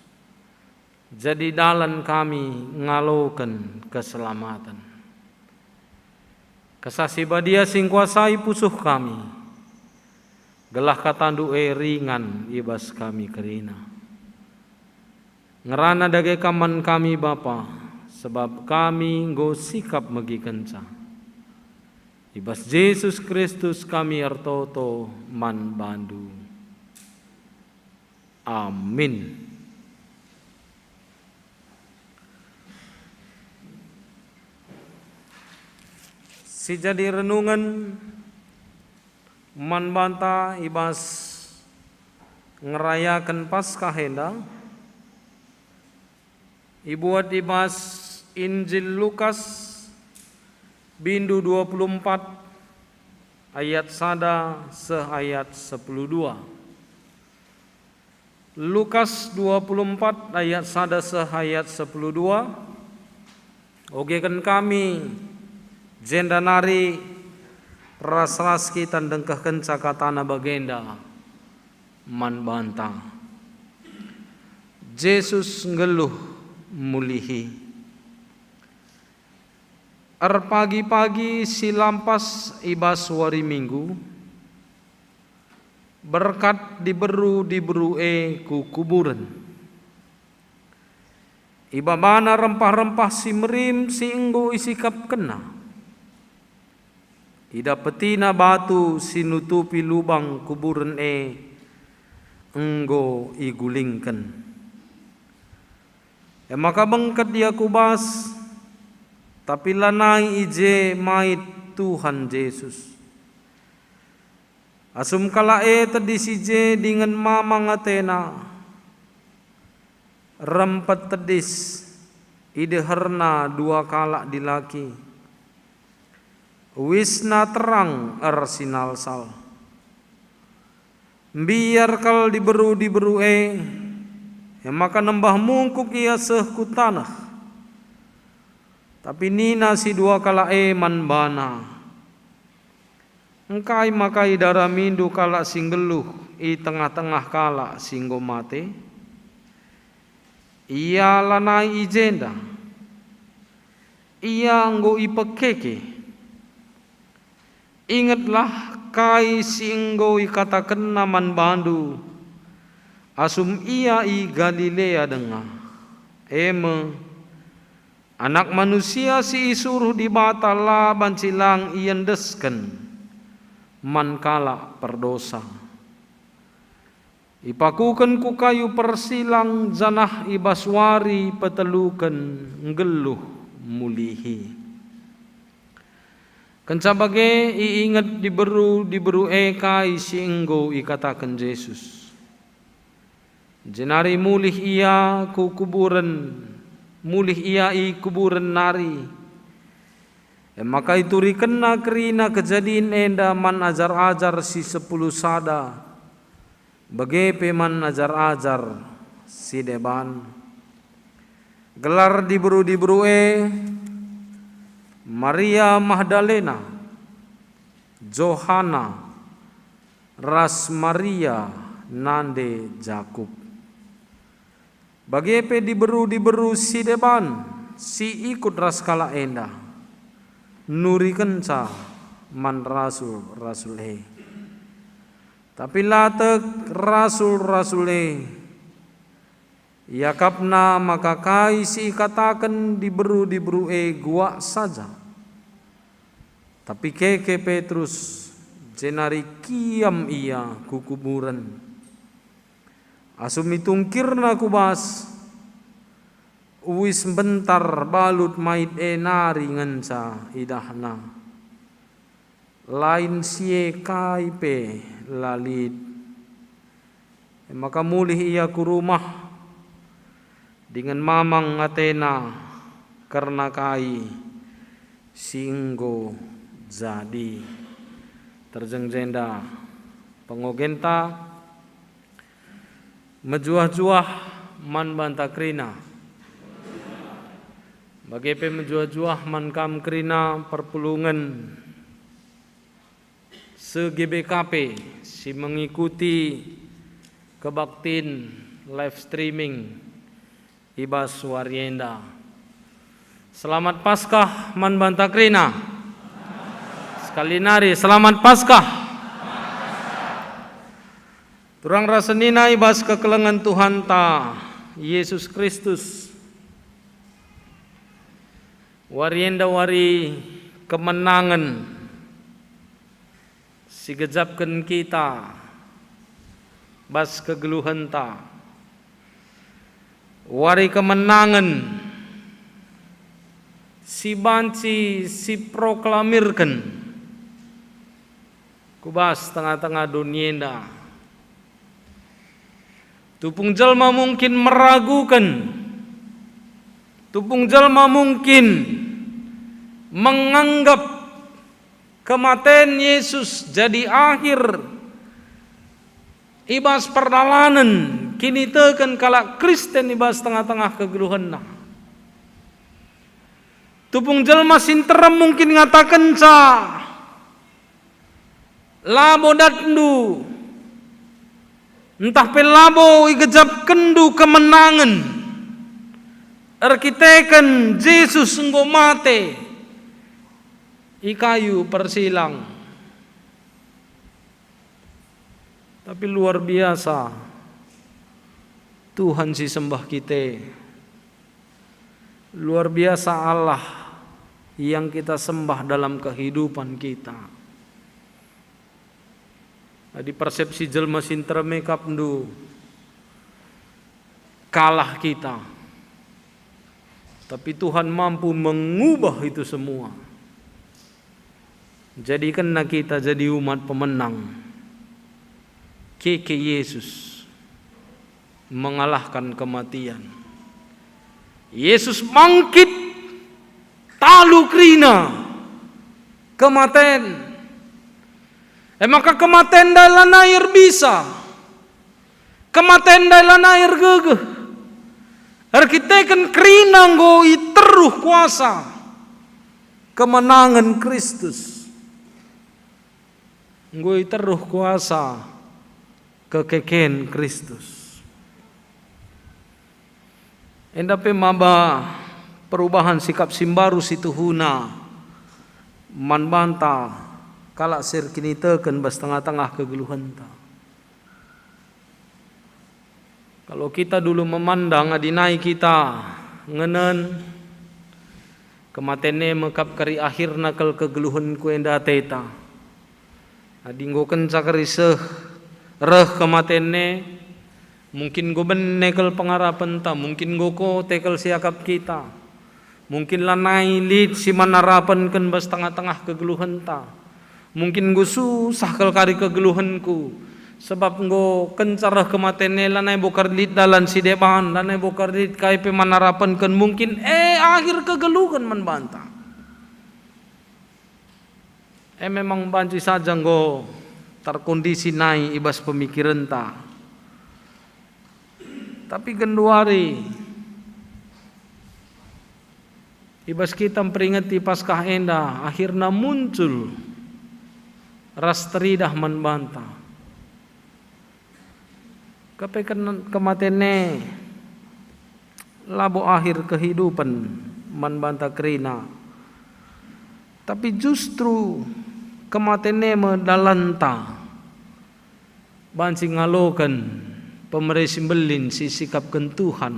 jadi dalan kami ngaloken keselamaten. Kesah Si Badia si ngkuasai pusuh kami, gelah kataNdu e ringan i bas kami kerina. Ngerana dage Kam man kami, Bapa, sebab kami enggo sikap megikenca. I bas Jesus Kristus kami ertoto man baNdu. Amin. Si jadi renungen man banta i bas ngerayaken Paskah enda, ibuat i bas Injil Lukas, bindu dua puluh empat, ayat sada seh ayat sepuluh dua. Lukas dua puluh empat ayat sada seh ayat sepuluh dua. Ogeken kami, jenda nari ras-ras kita ndengkehkenca katana bagenda man banta. Jesus nggeluh mulihi. Erpagi-pagi si lampas i bas wari Minggu, berkat diberu-diberu e ku kuburen. Ibabana rempah-rempah si merim si enggo isikapkenna. Idapetina batu si nutupi lubang kuburen e enggo igulingken. E maka bengket ia ku bas, tapi lanai i je mait Tuhan Jesus. Asum kalak e tedis i je dingen mamang atena, rempet tedis, ideherna dua kalak dilaki. Uisna terang ersinalsal. Mbiar kal diberu-diberu e, e maka nembah mungkuk ia seh ku taneh. Tapi nina si dua kalak e man bana, "Engkai maka idaramindu kalak si nggeluh i tengah-tengah kalak si enggo mate? Ia lanai i jenda. Ia enggo ipekeke. Ingetlah kai si enggo ikatakenna man bandu asum ia i Galilea denga, e me, Anak Manusia si isuruh Dibata la banci lang iendesken man kalak perdosa. Ipakuken ku kayu persilang janah i bas wari peteluken nggeluh mulihi." Kenca bage iinget diberu-diberu e kai si enggo ikataken Jesus. Jenari mulih ia ku kuburen, mulih ia i kuburen nari. E maka iturikenna kerina kejadin enda man ajar-ajar si sepuluh sada, bage pe man ajar-ajar si deban. Gelar diberu-diberu e: Maria Magdalena, Johana, ras Maria nande Jakup. Bage pe diberu-diberu si deban si ikut ras kalak enda, nurikenca man rasul-rasul e. Tapi la tek rasul-rasul e. Iakapna maka kai si ikataken diberu-diberu e guak saja. Tapi keke Petrus, jenari kiam ia ku kuburen. Asum itungkirna ku bas, uis mbentar balut mait e nari ngenca idahna. Lain si e kai pe la lit. E maka mulih ia ku rumah, dingen mamang atena kerna kai si enggo jadi. Terjeng jenda pengogenta. Mejuah-juah man banta kerina. Bage pe mejuah-juah man kam kerina perpulungen se-G B K P si mengikuti kebaktin live streaming i bas wari enda. Selamat Paskah man banta kerina. Sekali nari, Selamat Paskah. Turang ras senina i bas kekelengen Tuhanta, Yesus Kristus. Wari enda wari kemenangen si gejapken kita bas kegeluhenta. Wari kemenangen si banci siproklamirken ku bas tengah-tengah doni enda. Tupung jelma mungkin meraguken, tupung jelma mungkin menganggap kematen Yesus jadi akhir i bas perdalanen kiniteken kalak Kristen i bas tengah-tengah kegeluhenna. Tupung jelma si nterem mungkin ngatakenca, "Labo datndu, ntah pe labo igejapkenndu kemenangen erkiteken Jesus enggo mate, i kayu persilang. Tapi luar biasa Tuhan si sembah kita. Luar biasa Allah yang kita sembah dalam kehidupan kita. Adi persepsi jelma si nterem e kap ndu kalah kita. Tapi Tuhan mampu mengubah itu semua. Jadikenna kita jadi umat pemenang. Keke Yesus mengalahkan kematian. Yesus bangkit, talu kerina kematen. E maka kematen ndai lanai erbisa. Kematen ndai lanai ergegeh. Erkiteken kerina enggo iteruh kuasa kemenangen Kristus. Enggo iteruh kuasa kekeken Kristus. Enda pe maba perubahan sikap si mbaru si tuhuna man banta kalak si erkiniteken bas tengah-tengah kegeluhenta. Kalau kita dulu memandang adi nai kita ngenen, kematen e me kap kari akhirna kal kegeluhenku enda ateta. Adi enggo kenca kari seh reh kematen e, mungkin enggo bene kal pengarapenta, mungkin enggo kote kal siakap kita. Mungkin lanai lit si man arapenken bas tengah-tengah kegeluhenta. Mungkin enggo susah kal kari kegeluhenku, sebab enggo kenca reh kematen e lanai bo kari lit dalan si deban, lanai bo kari lit kai pe man arapenken. Mungkin e akhir kegeluhen man banta. E memang banci saja enggo terkondisi nai i bas pemikirenta. Tapi genduari i bas kita mperingeti Paskah enda akhirna muncul ras teridah man banta. Kepeken kematen e labo akhir kehidupen man banta kerina, tapi justru kematen e me dalanta banci ngaloken pemere si mbelin si sikapken Tuhan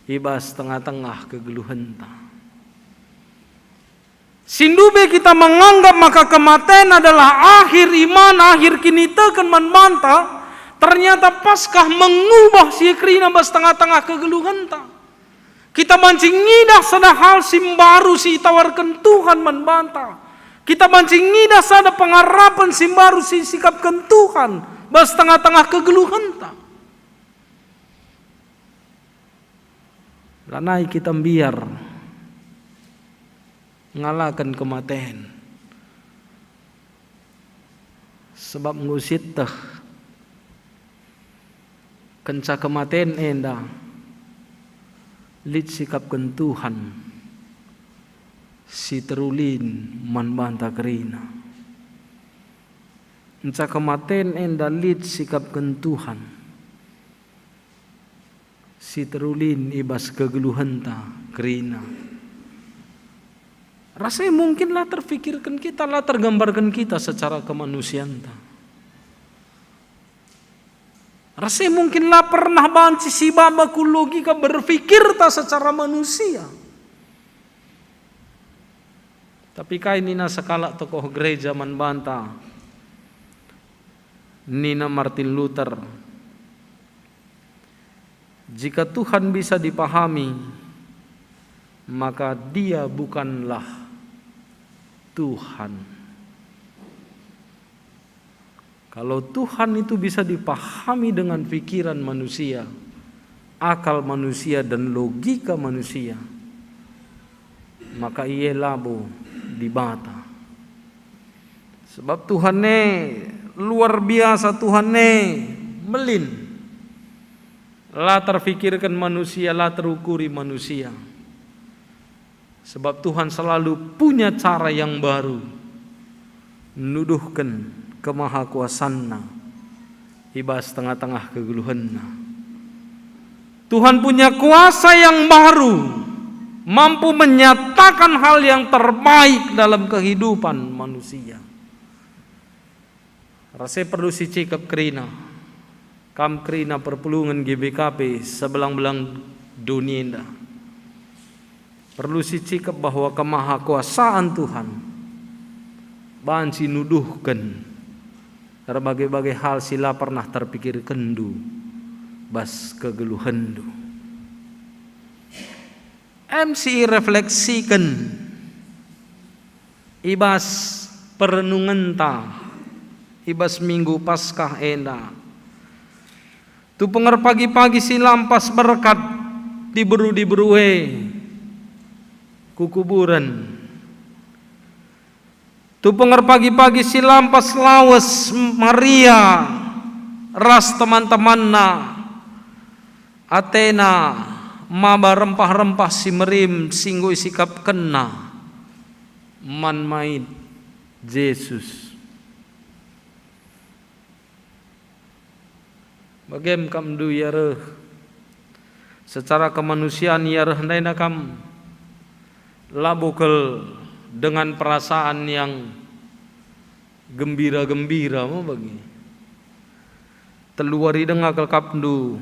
i bas tengah-tengah kegeluhenta. Si ndube kita menganggap maka kematen adalah akhir iman, akhir kiniteken man banta, ternyata Paskah mengubah si kerina bas tengah-tengah kegeluhenta. Kita banci ngidah sada hal si mbaru si itawarken Tuhan man banta. Kita banci ngidah sada pengarapen si mbaru si sikapken Tuhan bas tengah-tengah kegeluhenta. Lanai kita mbiar ngalaken kematen, sebab enggo sieteh kenca kematen enda lit sikapken Tuhan si terulin man banta kerina. Kenca kematen enda lit sikapken Tuhan si terulin i bas kegeluhenta kerina. Rasai mungkin la terfikirken kita, la tergambarken kita secara kemanusianta. Rasai mungkin la pernah banci sibaba ku logika berfikirta secara manusia. Tapi kai nina sekalak tokoh gereja man banta? Nina Martin Luther, "Jika Tuhan bisa dipahami, maka Dia bukanlah Tuhan." Kalau Tuhan itu bisa dipahami dengan pikiran manusia, akal manusia, dan logika manusia, maka Ia labo Dibata. Sebab Tuhan e luar biasa, Tuhan e melin. La terfikirken manusia, la terukuri manusia. Sebab Tuhan selalu punya cara yang baru nuduhken kemahakuasanNa i bas tengah-tengah kegeluhenna. Tuhan punya kuasa yang baru mampu menyatakan hal yang terbaik dalam kehidupan manusia. Rasa perlu sicikep kerina. Kam kerina perpulungen G B K P sebelang-belang doni enda. Perlu sicikep bahwa kemahakuasaan Tuhan banci nuduhken erbage-bage hal si la pernah terpikirkenndu bas kegeluhenndu. Em si irefleksiken i bas perenungenta i bas Minggu Paskah enda. Tupung erpagi-pagi si lampas berkat diberu-diberu e ku kuburen. Tupung erpagi-pagi si lampas lawes Maria ras teman-temanna, atena maba rempah-rempah si merim si enggo isikapkenna man mait Jesus. Bagem kam ndu ia reh. Secara kemanusiaan ia reh ndai kam labo kal dengan perasaan yang gembira-gembira me bagi. Telu wari denga kal kap ndu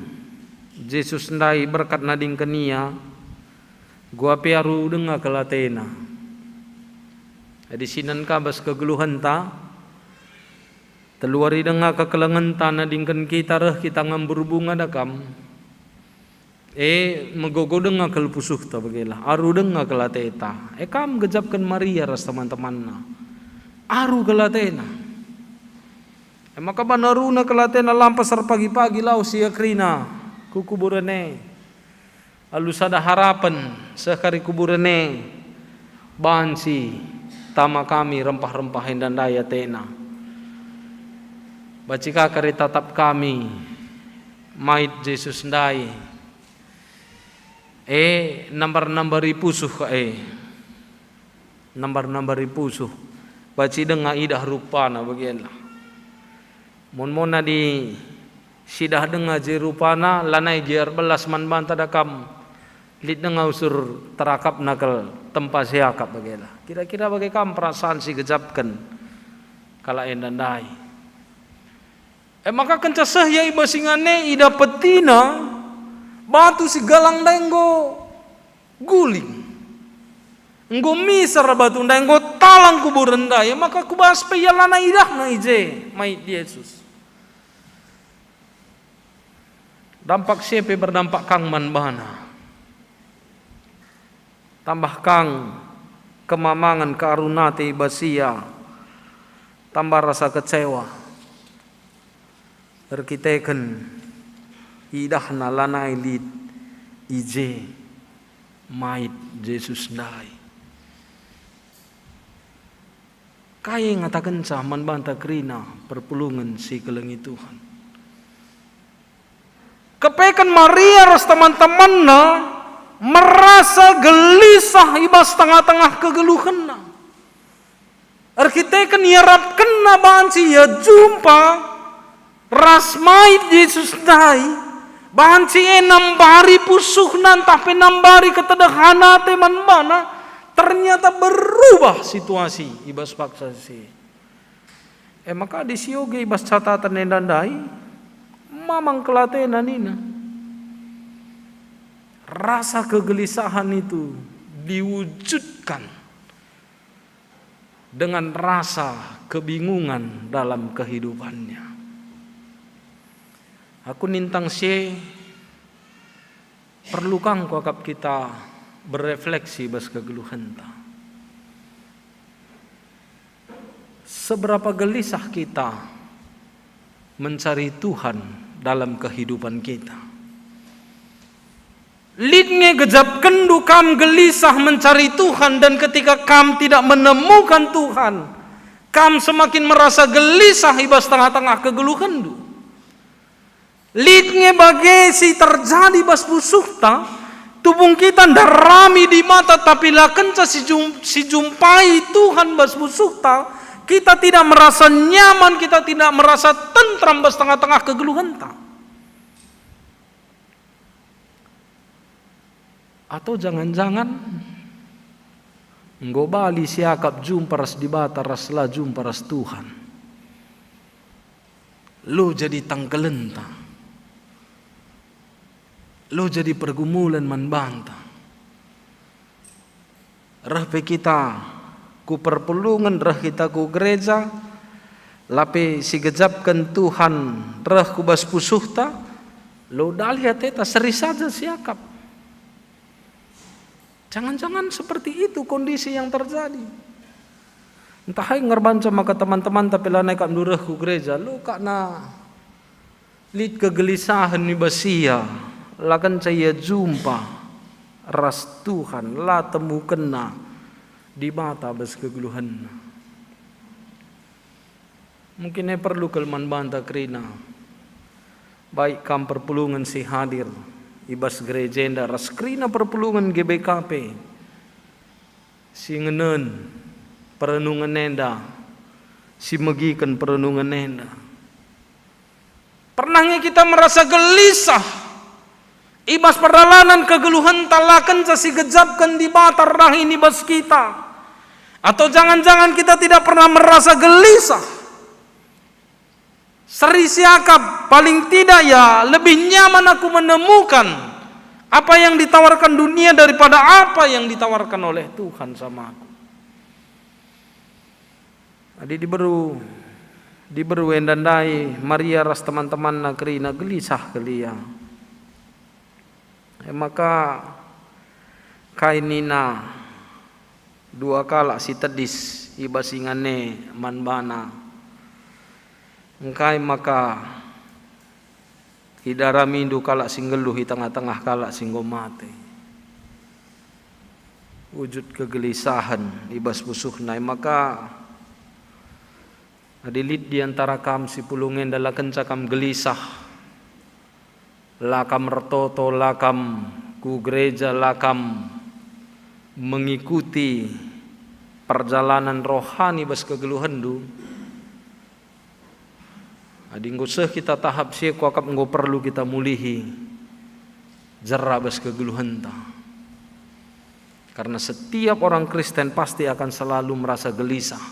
Jesus ndai berkat nadingken ia, gua pe aru denga kal atena. Adi sinen ka bas kegeluhenta, telu wari denga kekelengenta nadingken kita reh kita ngambur bunga da kam. E, megogo denga kal pusuhta bagela, aru denga kal ateta. E kam gejapken Maria ras teman-temanna. Aru kal atena. E maka banci aruna kal atena lampas erpagi-pagi lawes ia kerina ku kuburen e. Alu sada harapen seh kari kuburen e, banci tama kami rempah-rempah enda ndai atena. Banci ka kari tatap kami mait Jesus ndai. E, nambar-nambari pusuh ka e. Nambar-nambari pusuh. Banci denga idah rupana bagianlah. Mon-mon adi sidah denga je rupana, lanai gia erbelas man banta da kam. Lit denga usur terakapna kal tempa si akap bagela. Kira-kira bage kam perasaan si gejapken kalak enda ndai. E maka kenca seh ia i bas ingan e, idapetina batu si galang ndai enggo guling. Enggo miser batu ndai, enggo talang kuburen ndai, maka kubas pe ia lanai idahna i je mait Jesus. Dampak si e pe berdampak kang man bana. Tambah kang kemamangen, kearun ate i bas ia, tambah rasa kecewa. Erkiteken idahna lanai lit i je mait Jesus ndai. Kai ngatakenca man banta kerina perpulungen si kelengi Tuhan? Kepeken Maria ras teman-temanna merasa gelisah i bas tengah-tengah kegeluhenna. Erkiteken iarapkenna banci ia jumpa ras mait Jesus ndai, banci e nambari pusuhna ntah pe nambari ketedehan ate man bana, ternyata berubah situasi i bas paksa si. E maka adi sioge i bas catatan enda ndai, mamang kal atena nina. Rasa kegelisahan itu diwujudkan dengan rasa kebingungan dalam kehidupannya. Aku nintang si e, perlu kang kuakap kita berefleksi bas kegeluhenta. Seberapa gelisah kita mencari Tuhan dalam kehidupan kita? Lit nge gejapkenndu kam gelisah mencari Tuhan, dan ketika kam tidak menemukan Tuhan, kam semakin merasa gelisah i bas tengah-tengah kegeluhenndu. Lit nge bage si terjadi bas pusuhta, tubung kita ndarami di mata tapi la kenca sijum-, sijumpai Tuhan bas pusuhta, kita tidak merasa nyaman, kita tidak merasa tentram bas tengah-tengah kegeluhenta. Atau jangan-jangan enggo bali siakap jumpa ras Dibata ras la jumpa ras Tuhan. Lo jadi tangkelenta. Lo jadi pergumulen man banta. Reh pe kita ku perpulungen, reh kita ku gereja, lape sigejapken Tuhan reh ku bas pusuhta, lo dalih ateta, seri saja siakap. Jangan-jangan seperti itu kondisi yang terjadi. Ntah ai ngerbanca maka teman-temanta pe lanai kap ndureh ku gereja, lo kak na lit kegelisahen i bas ia, la kenca ia jumpa ras Tuhan, la temukenna Dibata bas kegeluhenna. Mungkin e perlu kal man banta kerina, baik kam perpulungen si hadir i bas gereja enda ras kerina perpulungen G B K P si ngenen perenungen enda, si megiken perenungen enda. Pernah nge kita merasa gelisah i bas perdalanen kegeluhenta, la kenca sigejapken Dibata reh i bas kita? Atau jangan-jangan kita tidak pernah merasa gelisah? Seri siakap, paling tidak ya, lebih nyaman aku menemukan apa yang ditawarkan dunia daripada apa yang ditawarkan oleh Tuhan sama aku. Adi diberu, diberu enda ndai Maria ras teman-temanna kerina gelisah kal ia. E maka kai nina dua kalak si tedis i bas ingan e man bana, "Engkai maka idaramindu kalak si nggeluh i tengah-tengah kalak si enggo mate?" Wujud kegelisahen i bas pusuhna. E maka, adi lit di antara kam si pulung enda, la kenca kam gelisah, la kam ertoto, la kam ku gereja, la kam mengikuti perjalanan rohani bas kegeluhenndu, adi enggo seh kita tahap si e, kuakap enggo perlu kita mulihi jera bas kegeluhenta. Karena setiap orang Kristen pasti akan selalu merasa gelisah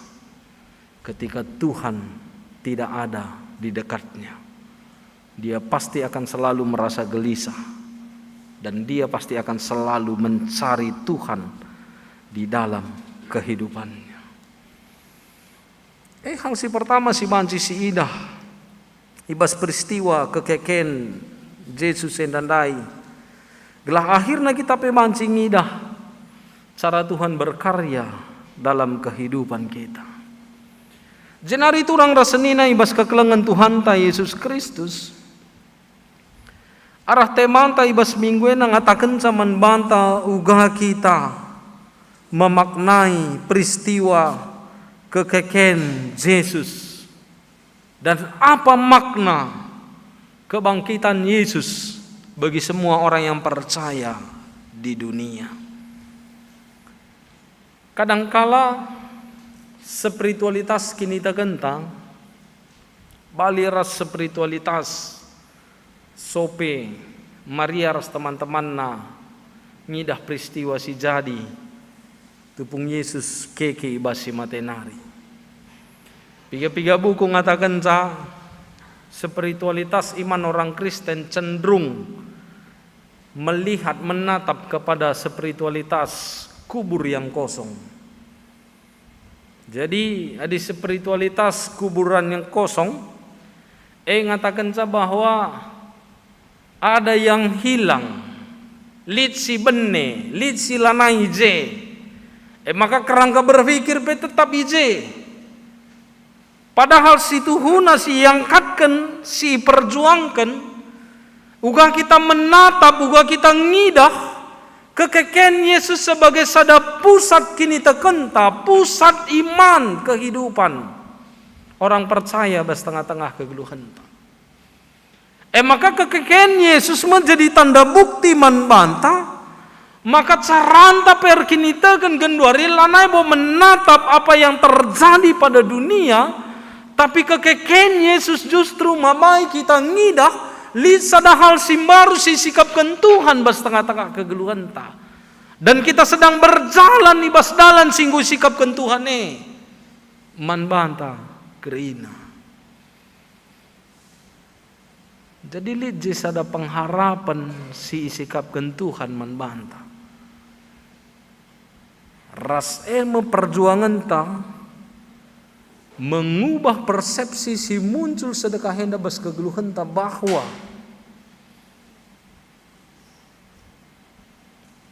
ketika Tuhan tidak ada di dekatnya. Dia pasti akan selalu merasa gelisah, dan dia pasti akan selalu mencari Tuhan di dalam kehidupannya. Eh, hal si pertama si banci siidah i bas peristiwa kekeken Jesus enda ndai, gelah akhirna kita pe banci ngidah cara Tuhan berkarya dalam kehidupan kita. Jenari turang ras senina i bas kekelengen Tuhanta Jesus Kristus. Arah temanta i bas minggu ena ngatakenca man banta uga kita memaknai peristiwa kekeken Jesus dan apa makna kebangkitan Yesus bagi semua orang yang percaya di dunia. Kadangkala spiritualitas kinitekenta bali ras spiritualitas sope Maria ras teman-temanna ngidah peristiwa si jadi tupung Yesus keke i bas si mate nari. Piga-piga buku ngatakenca spiritualitas iman orang Kristen cenderung melihat, menatap kepada spiritualitas kubur yang kosong. Jadi, adi spiritualitas kuburan yang kosong, e ngatakenca bahwa ada yang hilang, lit si bene, lit si lanai i je. E maka kerangka berpikir pe tetap i je. Padahal si tuhuna si iangkatken, si iperjuangken, uga kita menatap, uga kita ngidah kekeken Yesus sebagai sada pusat kinitekenta, pusat iman kehidupan orang percaya bas tengah-tengah kegeluhenta. E maka kekeken Yesus menjadi tanda bukti man banta, maka caranta pe erkiniteken genduari lanai bo menatap apa yang terjadi pada dunia, tapi kekeken Yesus justru mabai kita ngidah lit sada hal si mbaru si sikapken Tuhan bas tengah-tengah kegeluhenta. Dan kita sedang berjalan i bas dalan si enggo isikapken Tuhan e man banta kerina. Jadi lit je sada pengharapen si isikapken Tuhan man banta. Ras e me perjuangenta mengubah persepsi si muncul sedekah enda bas kegeluhenta bahwa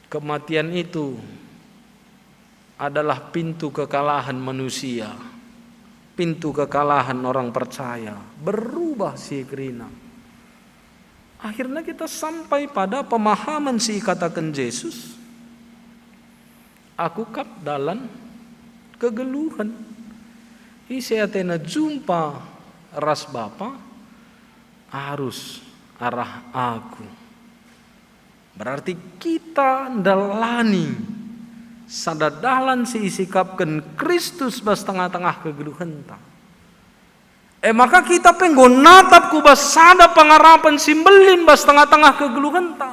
kematian itu adalah pintu kekalahan manusia, pintu kekalahan orang percaya. Berubah si kerina. Akhirnya kita sampai pada pemahaman si ikataken Jesus, "Aku kap dalan kegeluhen. Ise atena jumpa ras Bapa, arus arah Aku." Berarti kita ndalani sada dalan si isikapken Kristus bas tengah-tengah kegeluhenta. E maka kita pe enggo natap ku bas sada pengarapen si mbelin bas tengah-tengah kegeluhenta.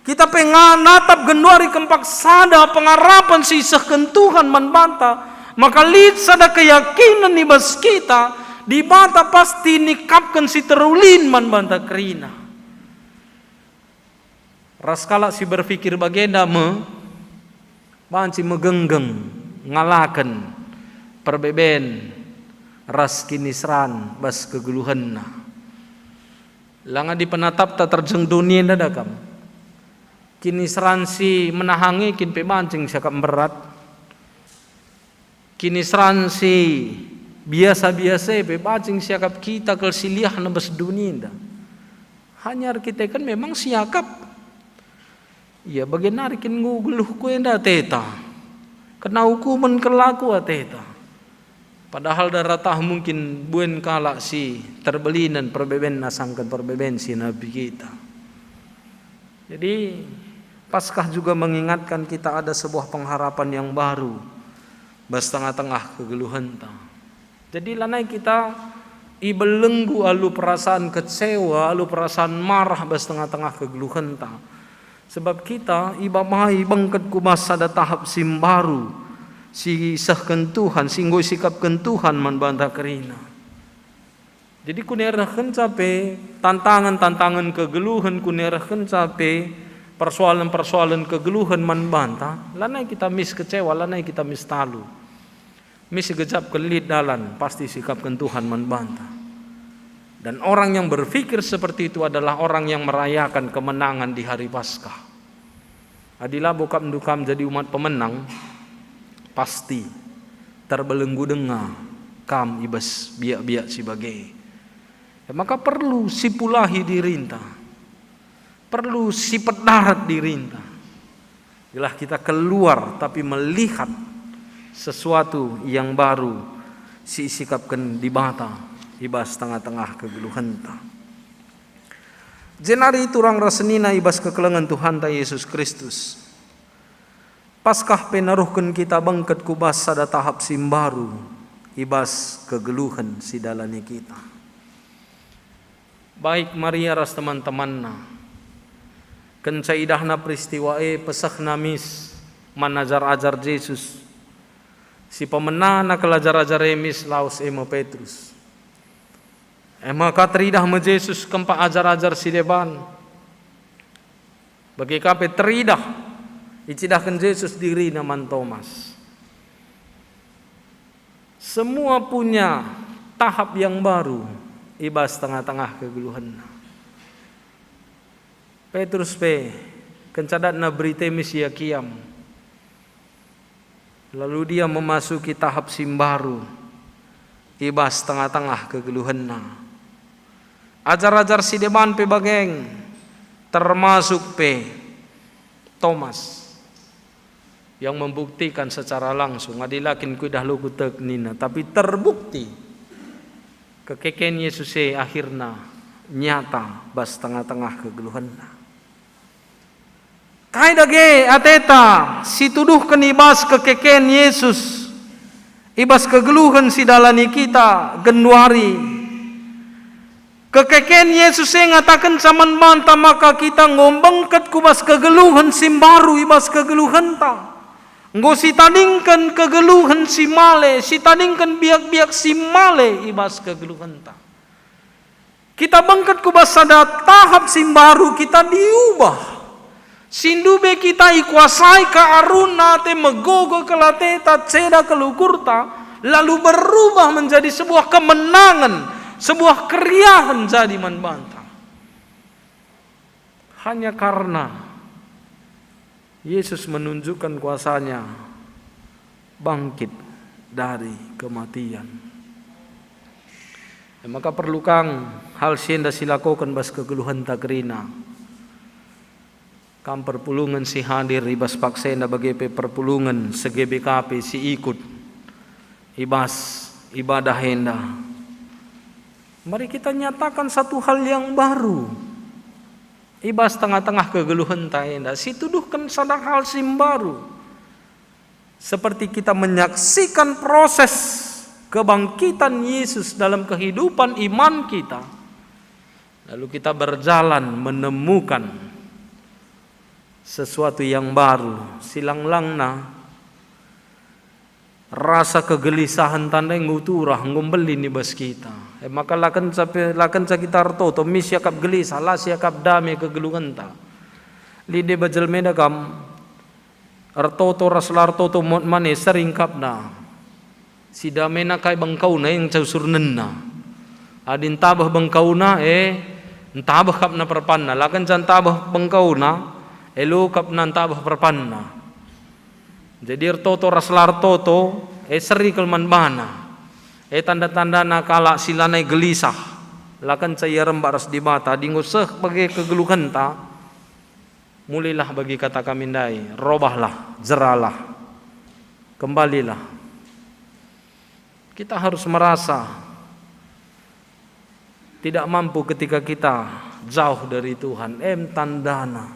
Kita pe nga-, natap genduari kempak sada pengarapen si isehken Tuhan man banta. Maka lit sada keyakinen i bas kita, Dibata pasti nikapken si terulin man banta kerina. Ras kalak si berpikir bagenda me banci megenggeng ngalaken perbeben ras kiniseran bas kegeluhenna. Langa di penatapta terjeng doni enda da kam. Kiniseran si menahang e kin pe banci siakap mberat. Kiniseran si biasa-biasa e pe banci siakap kita kal si liahna bas doni enda. Hanya erkiteken memang siakap. Ia bage nari kin nggo geluhku enda ateta. Kena ukumen kelaku ateta. Padahal da rata mungkin buen kalak si terbelinen perbebenna sangken perbeben si nabi kita. Jadi, Paskah juga mengingatkan kita ada sebuah pengharapan yang baru bas tengah-tengah kegeluhenta. Jadi, lanai kita ibelenggu alu perasaan kecewa, alu perasaan marah bas tengah-tengah kegeluhenta. Sebab kita ibabai bengket ku bas sada tahap si mbaru, si isehken Tuhan, si enggo isikapken Tuhan man banta kerina. Jadi, kunerekenca pe tantangen-tantangen kegeluhen, kunerekenca pe persoalen-persoalen kegeluhen man banta, lanai kita mis kecewa, lanai kita mis talu. Mis igejapken lit dalan, pasti isikapken Tuhan man banta. Dan orang yang berpikir seperti itu adalah orang yang merayakan kemenangan di hari Paskah. Adi labo kam ndu kam jadi umat pemenang, pasti terbelenggu denga kam i bas biak-biak si bage. E maka perlu sipulahi dirinta, perlu sipedarat dirinta. Gelah kita keluar tapi melihat sesuatu yang baru si isikapken Dibata i bas tengah-tengah kegeluhenta. Jenari turang ras senina i bas kekelengen Tuhanta Jesus Kristus. Paskah pe neruhken kita bengket ku bas sada tahap si mbaru i bas kegeluhen si dalani kita. Baik Maria ras teman-temanna, kenca idahna peristiwa e, pesehna mis man ajar-ajar Jesus. Si pemenana kal ajar-ajar e mis lawes e me Petrus. E maka teridah me Jesus kempak ajar-ajar si deban. Bage ka pe teridah icidahken Jesus diriNa man Tomas. Semua punya tahap yang baru i bas tengah-tengah kegeluhenna. Petrus pe, kenca datna berita e mis ia kiam. Lalu dia memasuki tahap si mbaru i bas tengah-tengah kegeluhenna. Ajar-ajar si deban pe bage, termasuk pe Tomas yang membuktikan secara langsung, "Adi la kin kuidah lo kutek," nina, tapi terbukti kekeken Yesus e akhirna nyata bas tengah-tengah kegeluhenna. Kai dage ateta si tuduhken i bas kekeken Yesus, i bas kegeluhen si dalani kita genduari? Kekeken Yesus e ngatakenca man banta maka kita enggo bengket ku bas kegeluhen si mbaru i bas kegeluhenta. Enggo sitadingken kegeluhen si male, sitadingken biak-biak si male i bas kegeluhenta. Kita bengket ku bas sada tahap si mbaru, kita diubah. Si ndube kita ikuasai kearun ate, megogo kal ateta, ceda kal ukurta, lalu berubah menjadi sebuah kemenangen, sebuah keriahen jadi man banta. Hanya karena Yesus menunjukkan kuasa-Nya bangkit dari kematian. E maka perlu kang hal si enda silakoken bas kegeluhenta kerina. Kam perpulungen si hadir i bas paksa enda bage pe perpulungen se-G B K P si ikut i bas ibadah enda. Mari kita nyatakan satu hal yang baru i bas tengah-tengah kegeluhenta enda, situduhken sada hal si mbaru. Seperti kita menyaksikan proses kebangkitan Yesus dalam kehidupan iman kita, lalu kita berjalan menemukan sesuatu yang baru, silang-langna rasa kegelisahen tandai enggo turah, enggo mbelin i bas kita. E maka la kenca pe, la kenca kita ertoto, mis siakap gelisah, la siakap dame kegeluhenta. Lit deba jelma enda kam ertoto ras la ertoto mot mane sering kapna. Si damena kai bengkauna e ngenca usurnenna. Adi ntabeh bengkauna, e, ntabeh kapna perpanna. La kenca ntabeh bengkauna, e, lo kapna ntabeh perpanna. Jadi ertoto ras la ertoto, e, seri kal man bana. E, tanda-tandana kalak si lanai gelisah. La kenca ia rembak ras Dibata, adi enggo seh bage kegeluhenta, mulihlah bagi kata kami ndai, robahlah, jeralah, kembalilah. Kita harus merasa tidak mampu ketika kita jauh dari Tuhan. Em tandana.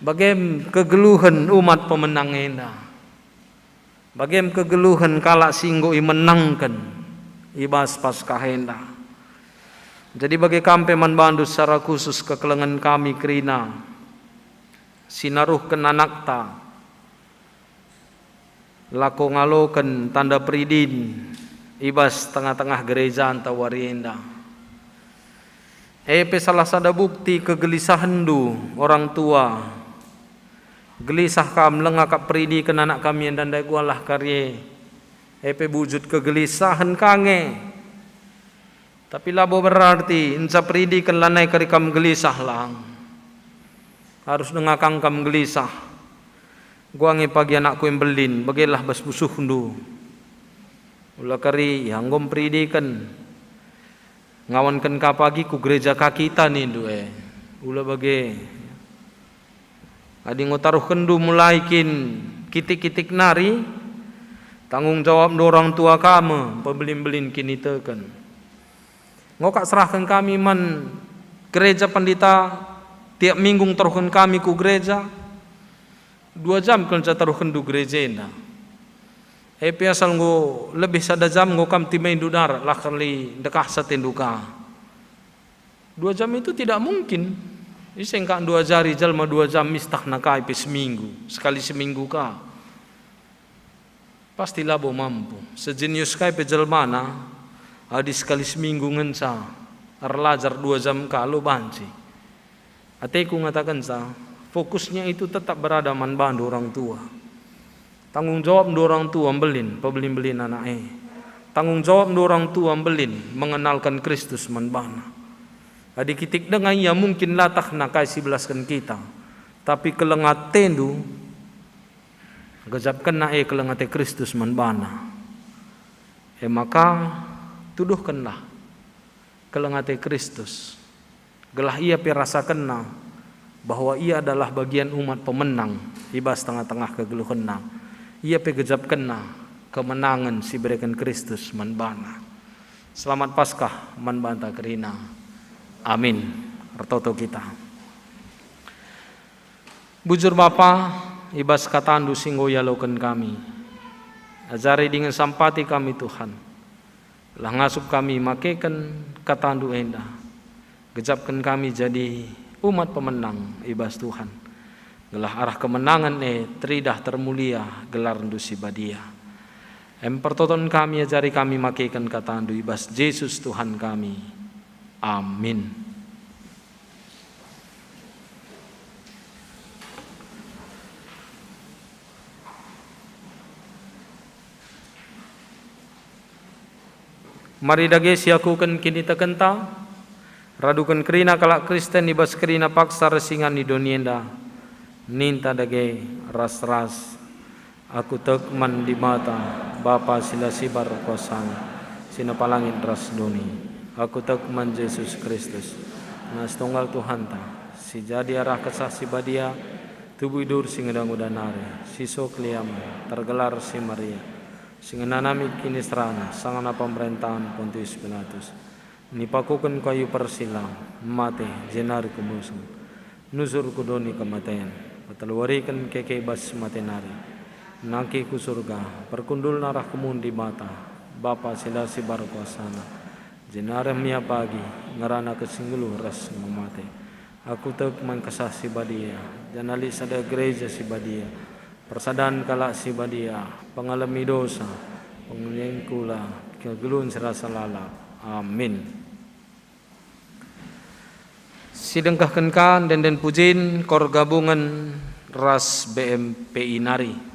Bagem kegeluhen umat pemenang enda. Bagem kegeluhen kalak si enggo imenangken i bas Paskah enda. Jadi bage kam pe man bandu secara khusus kekelengen kami kerina si naruhken anakta lako ngaloken tanda peridin i bas tengah-tengah gerejanta wari enda. E pe salah sada bukti kegelisahenndu orang tua. Gelisah kam, langa kap peridiken anak kami enda ndai gualah kari e. E pe bujut kegelisahen ka nge. Tapi labo berarti enca peridiken lanai kari kam gelisah lang. Arus denga kang kam gelisah. Gua nge pagi anakku e mbelin, begelah bas pusuhndu. Ula kari, ya enggo mperidiken. Ngawanken ka pagi ku gereja ka kita nindu e. Ula bage. Adi enggo taruhkenndu mulai kin kitik-kitik nari, tanggung jawabndu orang tua ka me mpebelin-belin kiniteken. Enggo kak serahken kami man gereja pendeta, tiap minggu taruhken kami ku gereja. Dua jam kenca taruhkenndu gereja enda. E pe asal enggo lebih sada jam enggo kam timaindu darat, lah kali ndekahsa atendu ka. Dua jam itu tidak mungkin. Ise engka ndu ajari jelma dua jam istahna kai pe seminggu, sekali seminggu ka. Pasti labo mampu. Sejenius kai pe jelmana, adi sekali seminggu ngenca erlajar dua jam ka, lo banci. Ateku ngatakenca, fokusnya itu tetap berada man bandu orang tua. Tanggung jawabndu orang tua mbelin, pebelin-belin anak e. Tanggung jawabndu orang tua mbelin mengenalkan Kristus man bana. Adi kitik denga ia mungkin latahna kai si belasken kita, tapi keleng atendu gejapkenna e keleng ate Kristus man bana. E maka, tuduhkenlah keleng ate Kristus, gelah ia pe rasakenna bahwa ia adalah bagian umat pemenang i bas tengah-tengah kegeluhenna. Ia pe gejapkenna kemenangen si ibereken Kristus man bana. Selamat Paskah man banta kerina. Amin. Ertoto kita. Bujur Bapa, i bas kataNdu si enggo ialoken kami. Ajari dingen sampati kami, Tuhan. Lah ngasup kami makeken KataNdu enda. Gejapken kami jadi umat pemenang i bas Tuhan, gelah arah kemenangen e teridah termulia gelarNdu si badia. Em pertoton kami, ajari kami makeken KataNdu i bas Jesus Tuhan kami. Amin. Mari dage siakuken kinitekenta, raduken kerina kalak Kristen i bas kerina paksa ras ingan i doni enda, ninta dage ras-ras, "Aku tek man Dibata, Bapa si la sibar kuasaNa, si nepa langit ras doni. Aku tek man Jesus Kristus, Anak si tunggal Tuhanta, si jadi arah Kesah Si Badia, tubuh idur si nguda-nguda nari, si so keliamen, tergelar si Maria, si ngenanami kiniseran, sangana pemerentahen Pontius Pilatus. Nipakuken kayu persilang, mate, jenari kuburuken. Nusur ku doni kematen, peteluwariken keke bas mate nari. Nangkih ku Surga, perkundulna arah kemuhen Dibata, Bapa si la sibar kuasaNa, jenari mia pagi ngerana ke si nggeluh ras enggo mate. Aku tek man Kesah Si Badia, janah lit sada Gereja si Badia, persadan kalak si badia, pengalemi dosa, pengulien kula, kegeluhen si rasa lalap. Amin." Sidengkehken ka ende-enden pujin kor gabungen ras B M P I nari.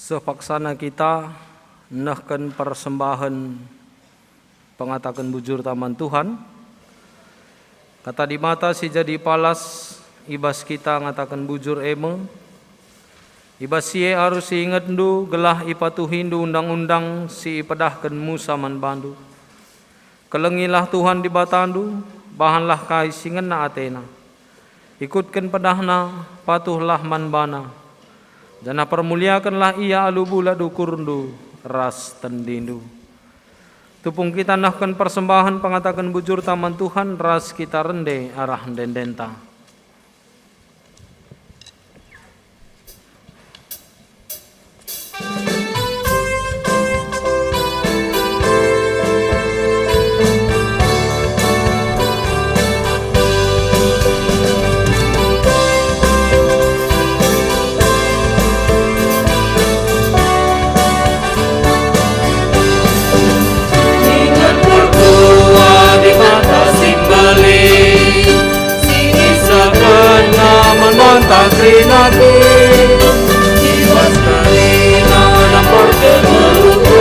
Seh paksana kita nehken persembahen pengataken bujurta man Tuhan. Kata Dibata si jadi palas i bas kita ngataken bujur e me, "I bas si e arus iingetndu gelah ipatuhindu undang-undang si ipedahken Musa man bandu. Kelengilah Tuhan Dibatandu, bahanlah kai si ngena atena. Ikutken pedahNa, patuhlah man baNa, janah permuliakenlah Ia alu bulat ukurndu ras tendindu." Tupung kita nehken persembahen pengataken bujurta man Tuhan ras kita rende arah ende-endenta. Inget pertua Dibata si mbelin, si ngisakenNa man banta kerina ate, i bas kerina namparken geluhna.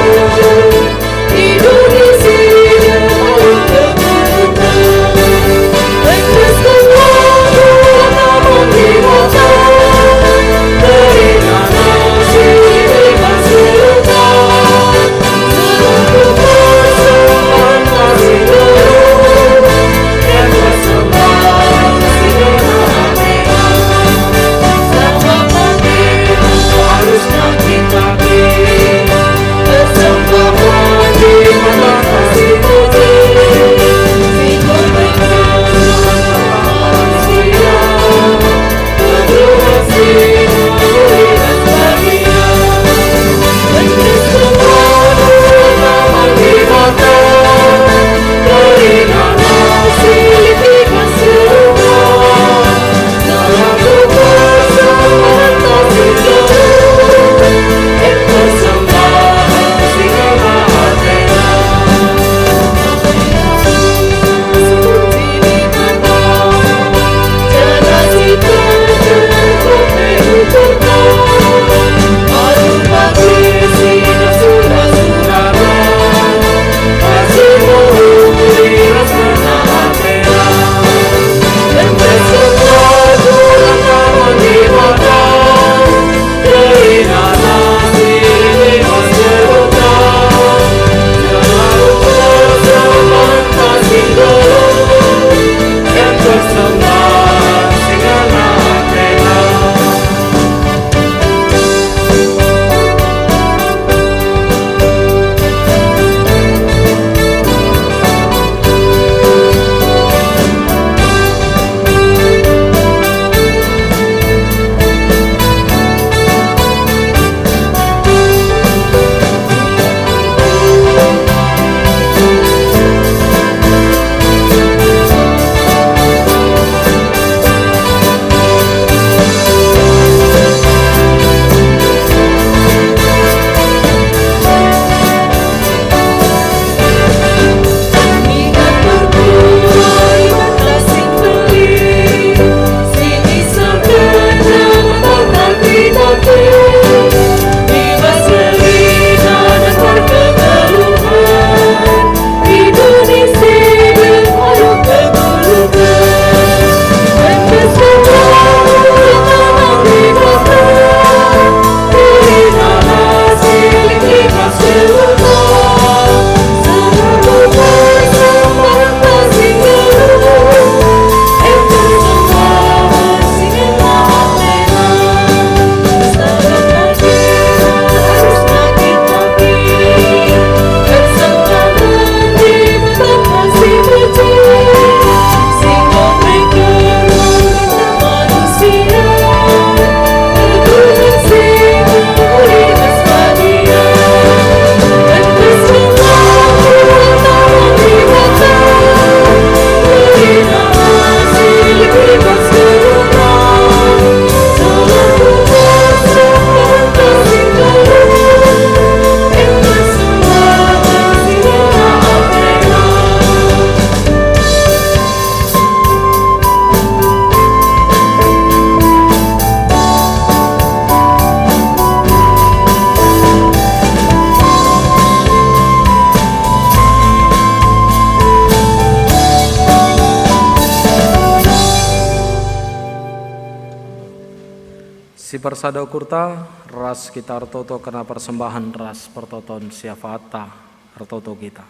Si persada ukurta, ras kita ertoto kerna persembahen ras pertoton siafata, ertoto kita.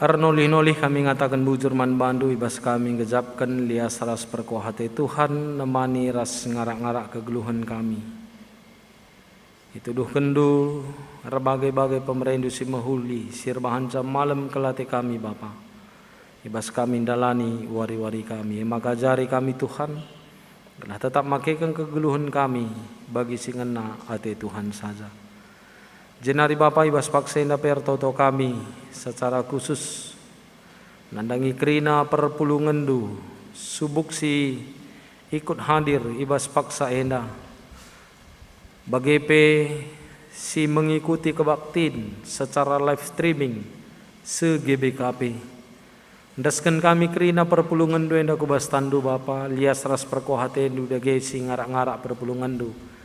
Ernulih-nulih kami ngataken bujur man bandu i bas kami nggejapken lias ras perkuah ate Tuhan nemani ras ngarak-ngarak kegeluhen kami. Ituduhkenndu erbage-bage pemerendu si mehuli, si erbahanca malem kel ate kami, Bapa, i bas kami ndalani wari-wari kami. E maka ajari kami, Tuhan, gelah tetap makeken kegeluhen kami bagi si ngena ate Tuhan saja. Jenari Bapa, i bas paksa enda pe ertoto kami secara khusus nandangi kerina perpulungenndu, subuk si ikut hadir i bas paksa enda, bage pe si mengikuti kebaktin secara live streaming se G B K P. Endesken kami kerina perpulungenndu enda ku bas tanNdu, Bapa, lias ras perkuah atenNdu dage si ngarak-ngarak perpulungenndu.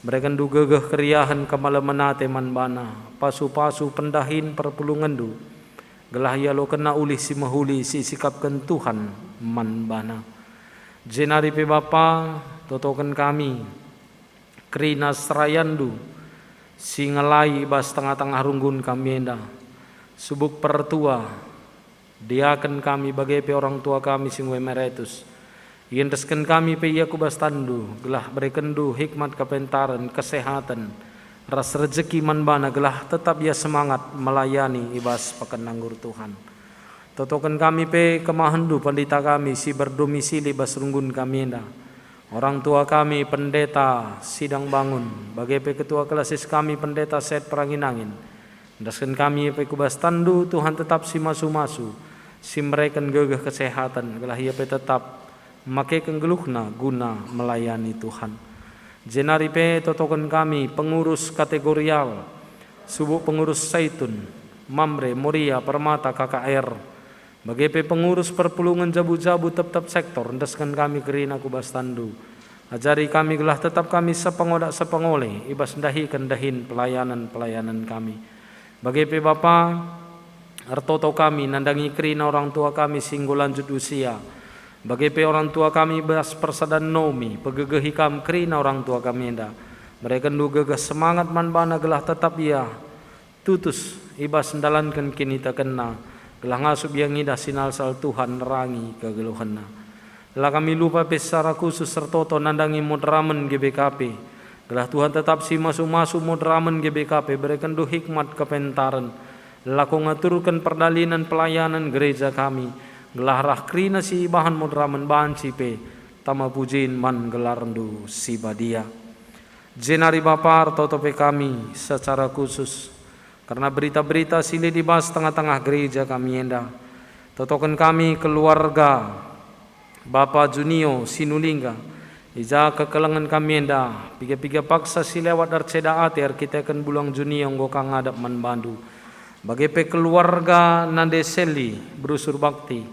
BerekenNdu gegeh keriahen kemalemen ate man bana, pasu-pasu pendahin perpulungenndu, gelah ialokenna ulih si mehuli si isikapken Tuhan man bana. Jenari pe Bapa, totoken kami kerina serayanNdu si ngelai i bas tengah-tengah runggun kami enda, subuk pertua, diaken kami, bage pe orang tua kami si enggo emeritus. Iendesken kami pe ia ku bas tanNdu, gelah berekenNdu hikmat kepentaren, kesehaten, ras rejeki man bana, gelah tetap ia semangat melayani i bas paken anggur Tuhan. Totoken kami pe kemahenNdu pendeta kami si berdomisili bas runggun kami enda, orang tua kami Pendeta Sidang Bangun, bage pe ketua klasis kami Pendeta Set Perangin-angin. Endesken kami ia pe ku bas tanNdu, Tuhan, tetap si masu-masu, si mereken gegeh kesehaten, gelah ia pe tetap makeken geluhna guna melayani Tuhan. Jenari pe totoken kami pengurus kategorial, subuk pengurus Saitun, Mamre, Moria, Permata, K K R, bage pe pengurus perpulungen jabu-jabu tep-tep sektor, endesken kami kerina ku bas tanNdu. Ajari kami gelah tetap kami sepengodak-sepengole i bas ndahiken dahin pelayanen-pelayanen kami. Bage pe Bapa, ertoto kami nandangi kerina orang tua kami si enggo lanjut usia. Bage pe orang tua kami bas persadan Naomi, pegegehi Kam kerina orang tua kami enda. BerekenNdu gegeh semangat man bana gelah tetap ia tutus i bas ndalanken kinitekenna, gelah ngasup ia ngidah sinalsal Tuhan nerangi kegeluhenna. La kami lupa pe secara khusus ertoto nandangi moderamen G B K P, gelah Tuhan tetap si masu-masu moderamen G B K P, berekenNdu hikmat kepentaren, lako ngaturken perdalinen pelayanen gereja kami, gelah rah kerina si ibahan moderamen banci pe tama pujin man gelarNdu si badia. Jenari Bapa, ertoto pe kami secara khusus kerna berita-berita si lit i bas tengah-tengah gereja kami enda. Totoken kami keluarga Bapa Junio Sinulingga, i ja kekelengen kami enda, piga-piga paksa si lewat erceda ate erkiteken Bulang Junio enggo ka ngadap man bandu. Bage pe keluarga Nande Seli, berusur bakti,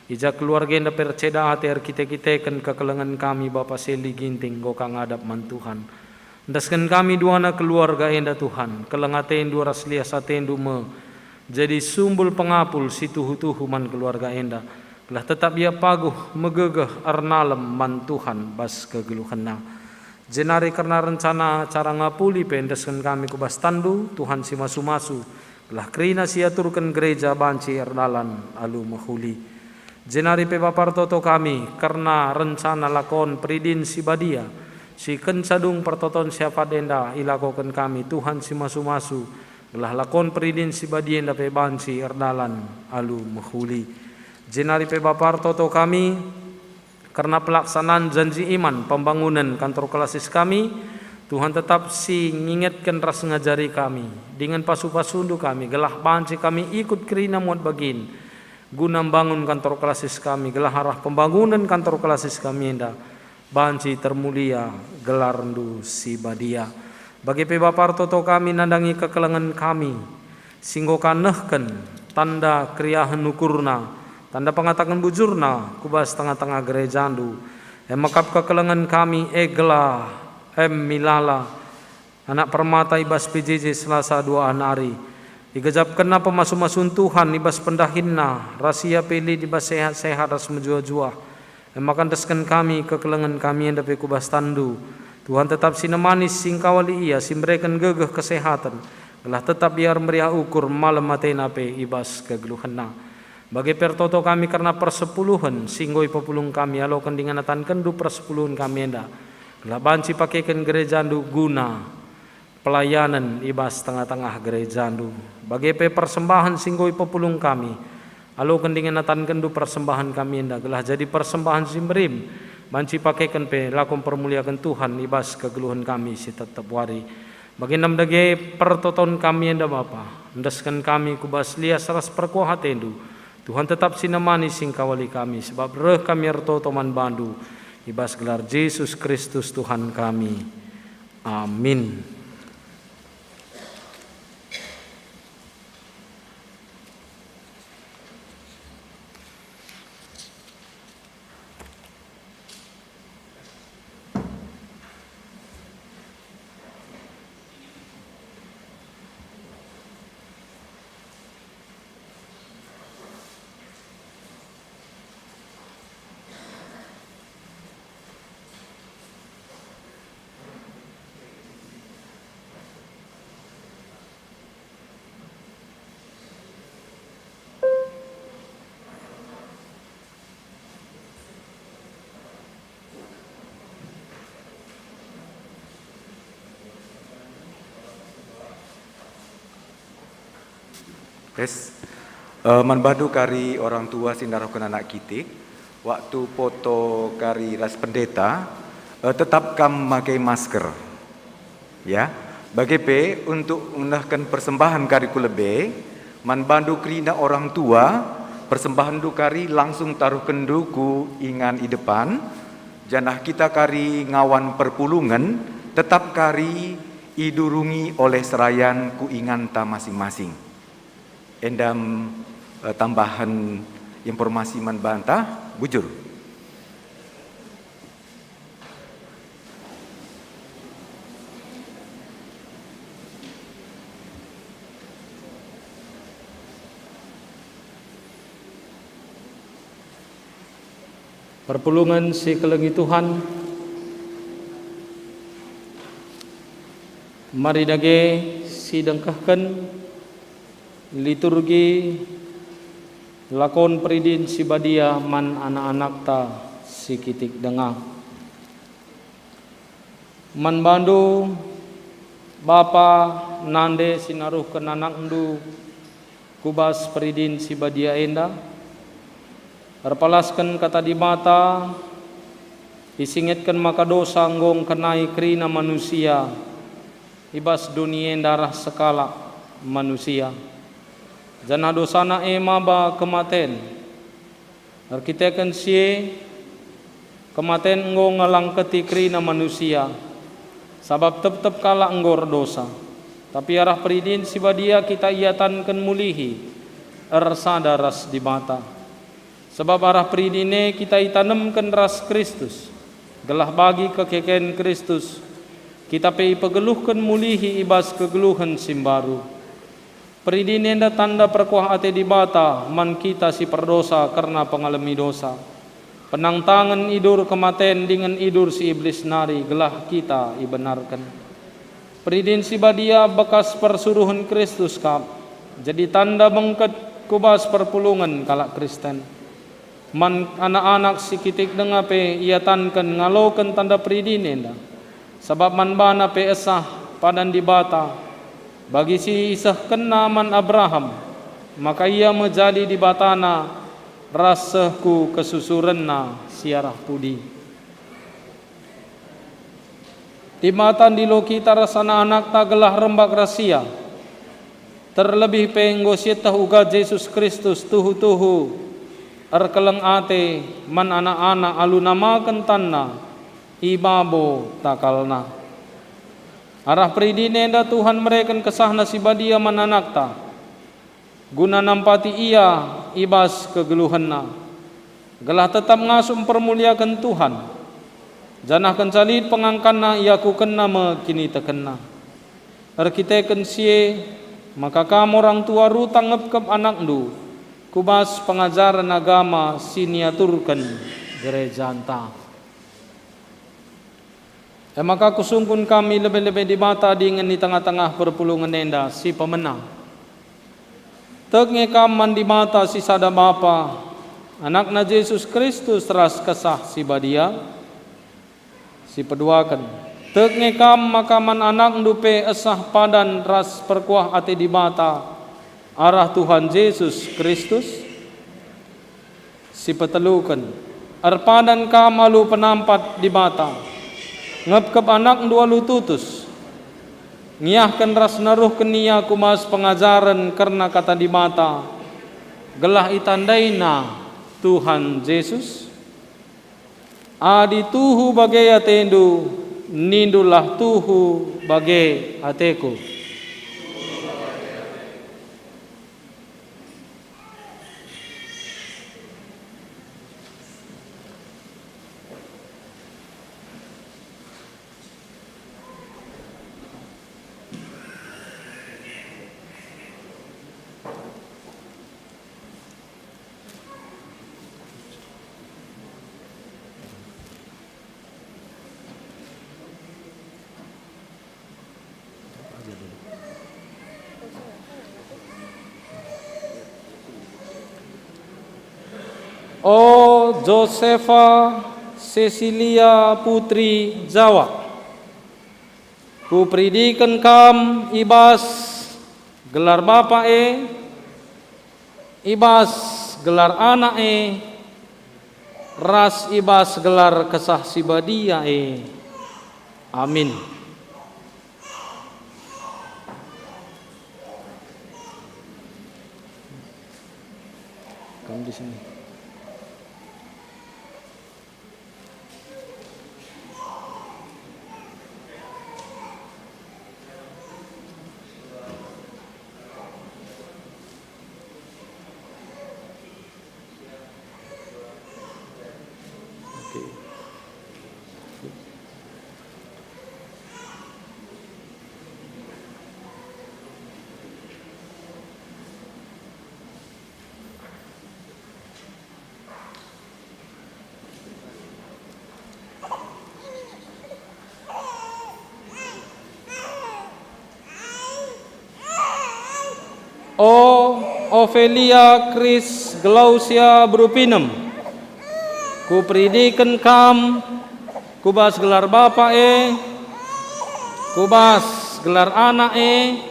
i ja keluarga enda pe erceda ate erkite-kiteken kekelengen kami Bapa Seli Ginting enggo ka ngadap man Tuhan. Endesken kami duana keluarga enda, Tuhan, keleng atendu ras lias atendu me jadi sumbul pengapul si tuhu-tuhu man keluarga enda, gelah tetap ia paguh, megegeh, ernalem man Tuhan bas kegeluhenna. Jenari kerna rencana cara ngapuli pe endesken kami ku bas tandu, Tuhan si masu-masu, gelah kerina si aturken gereja banci erdalan alu mehuli. Jenari pe Bapa ertoto kami kerna rencana lakon peridin si badia, si kenca dung pertoton si apat enda ilakoken kami, Tuhan si masu-masu, gelah lakon peridin si badia enda pe banci erdalan alu mehuli. Jenari pe Bapa ertoto kami kerna pelaksanaan janji iman pembangunen kantor klasis kami, Tuhan tetap si ngingetken ras ngajari kami, dingen pasu-pasundu kami, gelah banci kami ikut kerina muat bagin, guna mbangun kantor klasis kami, gelah arah pembangunen kantor klasis kami enda banci termulia gelarNdu si badia. Bage pe Bapa ertoto kami nandangi kekelengen kami, si enggo ka nehken tanda keriahen ukurna, tanda pengataken bujurna ku bas tengah-tengah gerejaNdu. E mekap kekelengen kami Egla M Milala, anak Permata i bas P J J Selasa dua nari. Igejapkenna pemasu-masun Tuhan i bas pendahinna, ras ia pe lit i bas sehat-sehat ras mejuah-juah. E maka endesken kami kekelengen kami enda pe ku bas tanNdu. Tuhan tetap si nemani, si engkawali ia, si mereken gegeh kesehaten, gelah tetap ia ermeriah ukur, malem atena pe i bas kegeluhenna. Bage pe ertoto kami kerna persepuluhen si enggo ipepulung kami, aloken dingen atankenNdu persepuluhen kami enda, gelah banci pakeken gerejaNdu guna pelayanen i bas tengah-tengah gerejaNdu. Bage pe persembahen si enggo ipepulung kami, aloken dingen atankenNdu persembahen kami enda, gelah jadi persembahen si merim, banci pakeken pe lako mpermuliaken Tuhan i bas kegeluhen kami si tep-tep wari. Bagenda me dage pertoton kami enda, Bapa, endesken kami ku bas lias ras perkuah ateNdu. Tuhan tetap si nemani, si engkawali kami, sebab reh kami ertoto man baNdu i bas gelar Jesus Kristus Tuhan kami. Amin. Yes. Eh, man bandu kari orang tua si ndaruhken anak kitik, waktu poto kari ras pendeta, eh, tetap kam make masker. Ya, bage pe untuk ngenehken persembahen kari ku lebe, man bandu kerina orang tua, persembahenndu kari langsung taruhkenndu ku ingan i depan, janah kita kari ngawan perpulungen tetap kari idurungi oleh serayan ku inganta masing-masing. Enda me, eh, tambahen informasi man banta, bujur. Perpulungen si kelengi Tuhan, mari dage sidengkehken liturgi lakon peridin si badia man anak-anakta si kitik denga. Man bandu, bapa, nande si naruhken anakndu ku bas peridin si badia enda, erpalasken Kata Dibata, isingetken maka dosa enggo ngkenai kerina manusia i bas doni enda arah sekalak manusia, janah dosana e maba kematen. Erkiteken si e, kematen enggo ngelangketi kerina manusia, sabap tep-tep kalak enggo erdosa. Tapi arah peridin si badia kita iatanken mulihi ersada ras Dibata. Sabap arah peridin e kita itanemken ras Kristus, gelah bagi kekeken Kristus kita pe ipegeluhken mulihi i bas kegeluhen si mbaru. Peridin enda tanda perkuah ate Dibata man kita si perdosa kerna pengalemi dosa. Penangtangen idur kematen dingen idur si Iblis nari gelah kita ibenarken. Peridin si badia bekas persuruhen Kristus kap, jadi tanda bengket ku bas perpulungen kalak Kristen. Man anak-anak si kitik denga pe iatanken ngaloken tanda peridin enda, sabap man bana pe esah padan Dibata, bagi si isehkenNa man Abraham, maka ia me jadi Dibatana ras seh ku kesusurenNa si arah pudi. Dibata ndilo kita ras anak-anakta gelah rembak ras Ia. Terlebih pe enggo sieteh uga Jesus Kristus tuhu-tuhu erkeleng ate man anak-anak alu namaken tanNa i babo takalNa. Arah peridin enda Tuhan mereken KesahNa si Badia man anakta, guna nampati ia i bas kegeluhenna, gelah tetap ngasup mpermuliaken Tuhan, janah kenca lit pengangkanna iakukenna me kinitekenna. Erkiteken si e, maka kam orang tua rutang ngepkep anakndu ku bas pengajaren agama si niaturken gerejanta. E maka kusungkun kami lebe-lebe Dibata dingen i tengah-tengah perpulungen enda si pemena. Tek nge kam man Dibata si sada Bapa, AnakNa Jesus Kristus ras Kesah Si Badia? Si peduaken, tek nge kam maka man anakndu pe esah padan ras perkuah ate Dibata arah Tuhan Jesus Kristus? Si peteluken, erpadan kam alu penampat Dibata, ngepkep anakndu alu tutus, ngiahken ras neruhken ia ku bas pengajaren kerna Kata Dibata, gelah itandaina Tuhan Jesus? Adi tuhu bage atendu, nindulah tuhu bage ateku. O Josefa Cecilia Putri Jawa, kuperidiken kam i bas gelar Bapa e, i bas gelar Anak e, ras i bas gelar Kesah Si Badia e. Amin. Kamu di sini. Oke. O Ofelia Kris Glausia Brupinem, kuperidiken kam ku bas gelar Bapa e, ku bas gelar Anak e,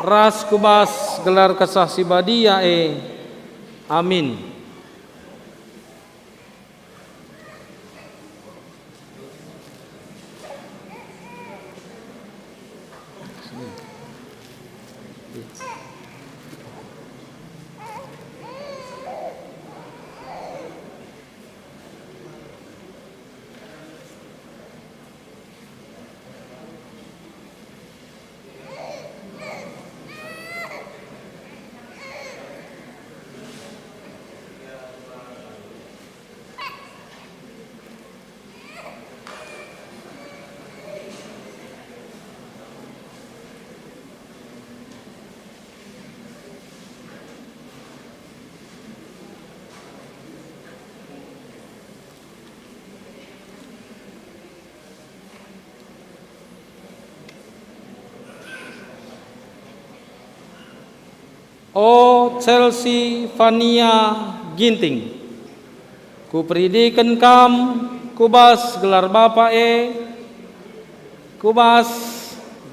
ras ku bas gelar Kesah Si Badia e. Amin. O Chelsea Fania Ginting, kuperidiken kam ku bas gelar Bapa e, ku bas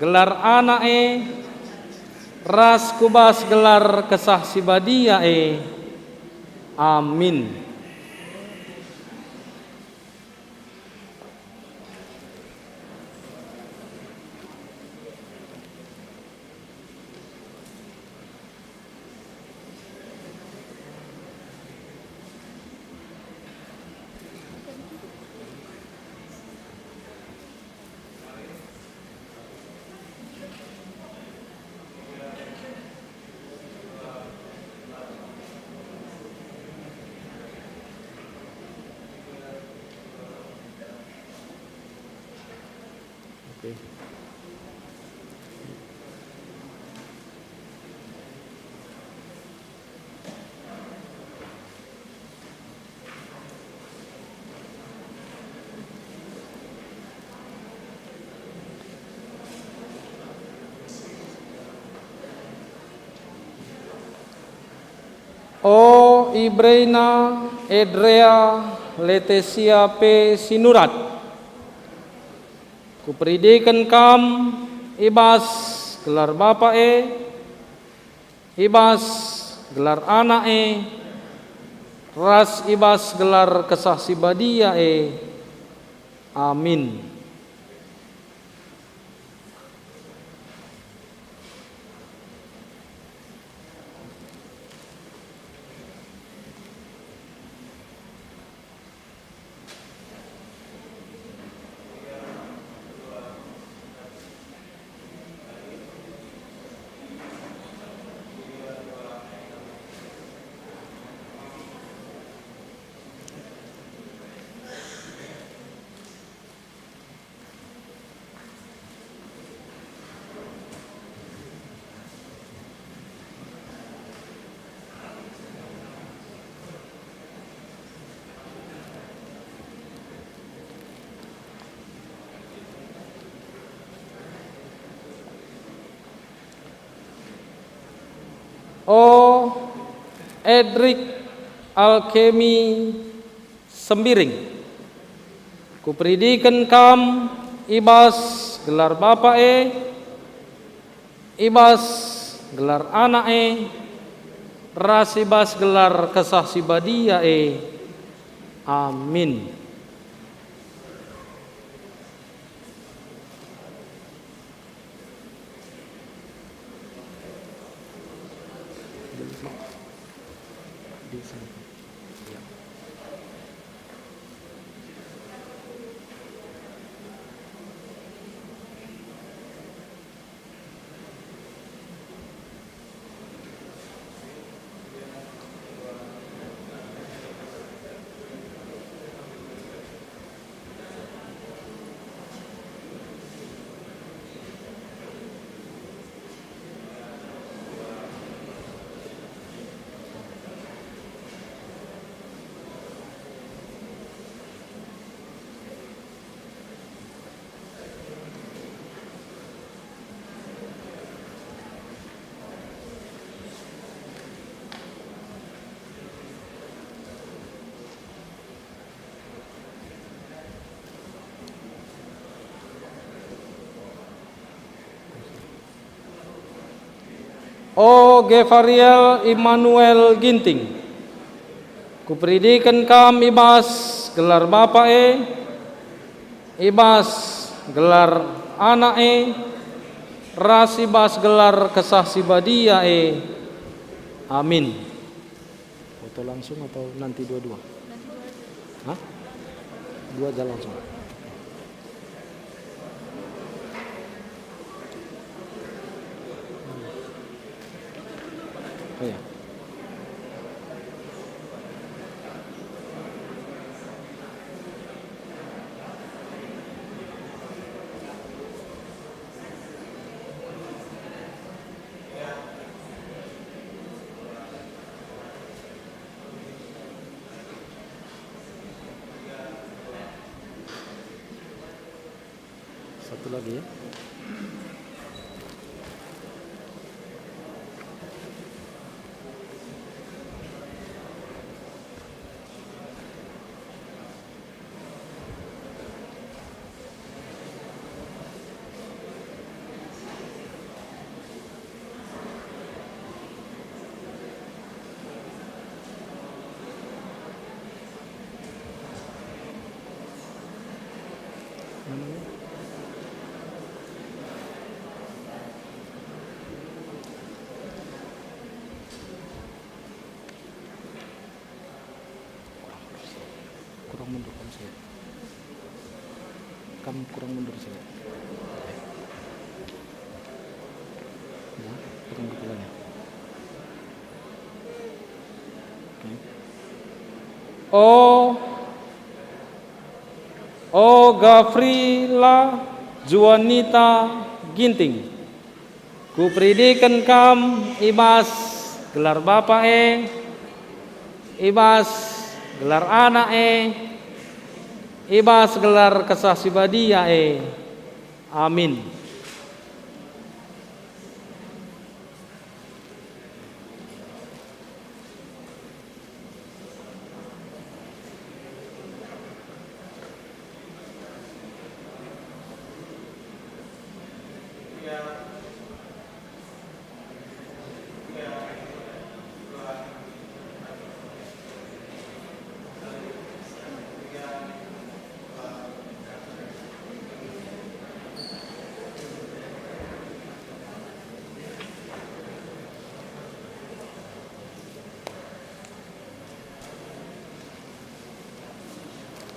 gelar Anak e, ras ku bas gelar Kesah Si Badia e. Amin. Oke. O iberena Edrea Letesia pe Sinurat, kuperidiken kam i bas gelar Bapa e, i bas gelar Anak e, ras i bas gelar Kesah Si Badia e. Amin. O Edrik Alkemi Sembiring, kuperidiken kam i bas gelar Bapa e, i bas gelar Anak e, ras i bas gelar Kesah Si Badia e. Amin. O Gefariel Immanuel Ginting, kuperidiken kam i bas gelar Bapa e, i bas gelar Anak e, ras i bas gelar Kesah Si Badia e. Amin. Foto langsung atau nanti dua-dua? Hah? Dua aja langsung. Oh ya. Satu lagi ya. Kurang mundur kamu saya. Kamu kurang mundur saya. Ya, kurang kepalanya. Oke. O, O Gafrila Juanita Ginting. Kuperidiken kam i bas gelar Bapa e, i bas gelar Anak e, i bas gelar Kesah Si Badia e. Amin.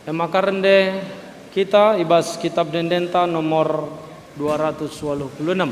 E maka rende kita i bas Kitab Ende-Endenta nomor dua ratus waluh puluh enem.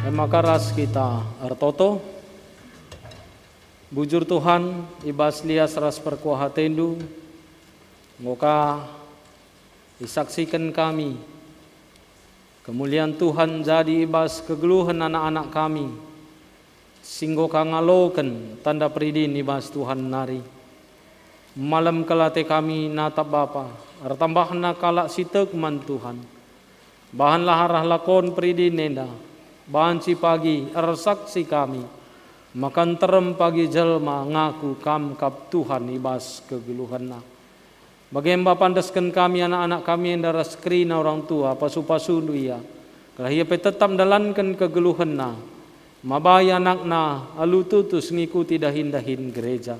E maka ras kita ertoto. Bujur Tuhan, i bas lias ras perkuah ateNdu, enggo ka isaksiken kami kemulian Tuhan jadi i bas kegeluhen anak-anak kami, si enggo ka ngaloken tanda peridin i bas Tuhan nari. Malem kal ate kami natap Bapa, ertambahna kalak si tek man Tuhan. Bahanlah arah lakon peridin enda, banci pagi ersaksi kami, maka nterem pagi jelma ngaku Kam kap Tuhan i bas kegeluhenna. Bage mba pandesken kami anak-anak kami enda ras kerina orang tua, pasu-pasuNdu ia, gelah ia pe tetap ndalanken kegeluhenna, mabai anakna alu tutus ngikuti dahin-dahin gereja.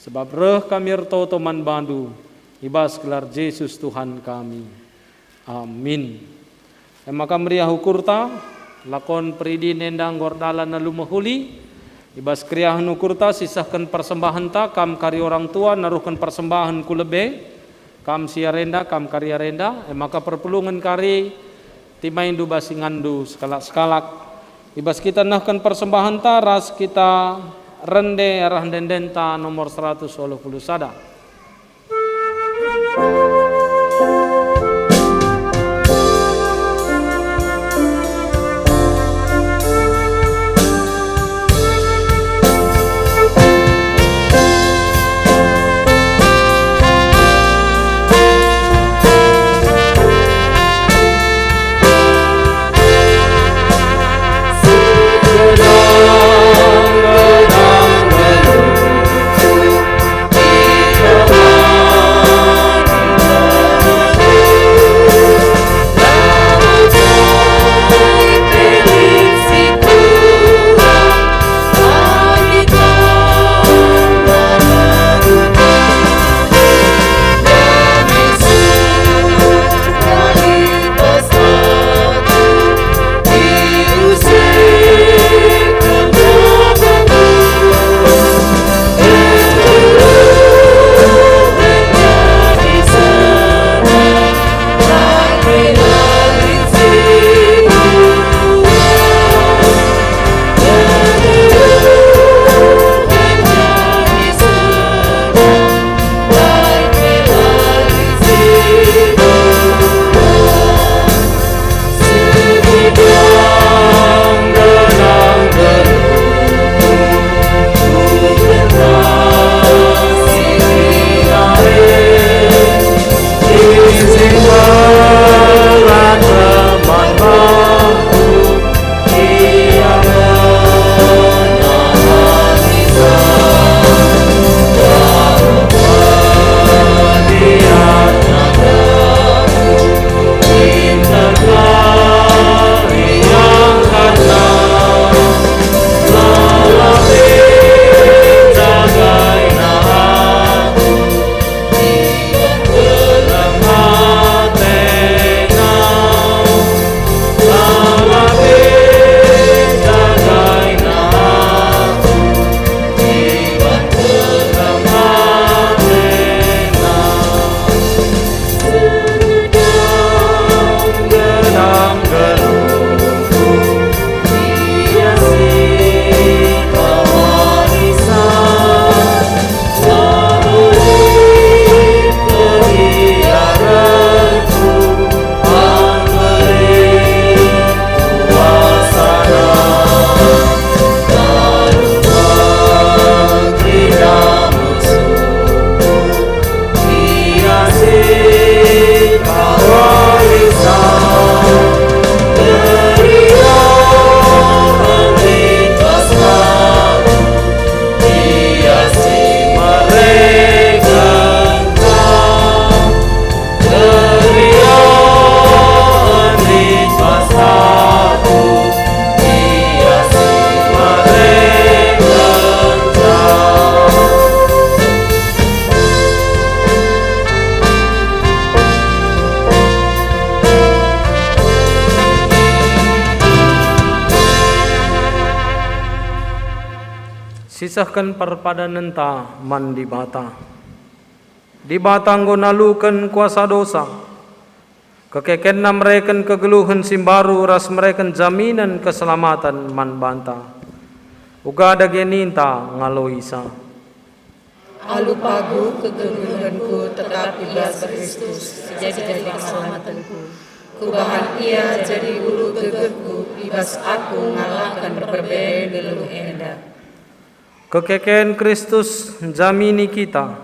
Sebab reh kami ertoto man baNdu i bas gelar Jesus Tuhan kami. Amin. E maka meriah ukurta, lakon peridin enda enggo erdalan alu mehuli. I bas keriahen ukurta sisehken persembahenta, kam kari orang tua naruhken persembahen ku lebe, kam si arenda, kam kari arenda, e maka perpulungen kari timaindu bas inganndu sekalak-sekalak. I bas kita nehken persembahenta ras kita rende arah ende-endenta nomor seratus waluh puluh sada. Isehken perpadanenta man Dibata. Dibata enggo naluken kuasa dosa. KekekenNa mereken kegeluhen si mbaru ras mereken jaminen keselamaten man banta. Uga dage ninta ngaloisa. Alu pagu kegeluhenku tetap i bas Kristus, si jadi keselamatenku. Kubahan Ia jadi ulu gegehku i bas aku ngalaken perbe geluh enda. Kekeken Kristus njamini kita,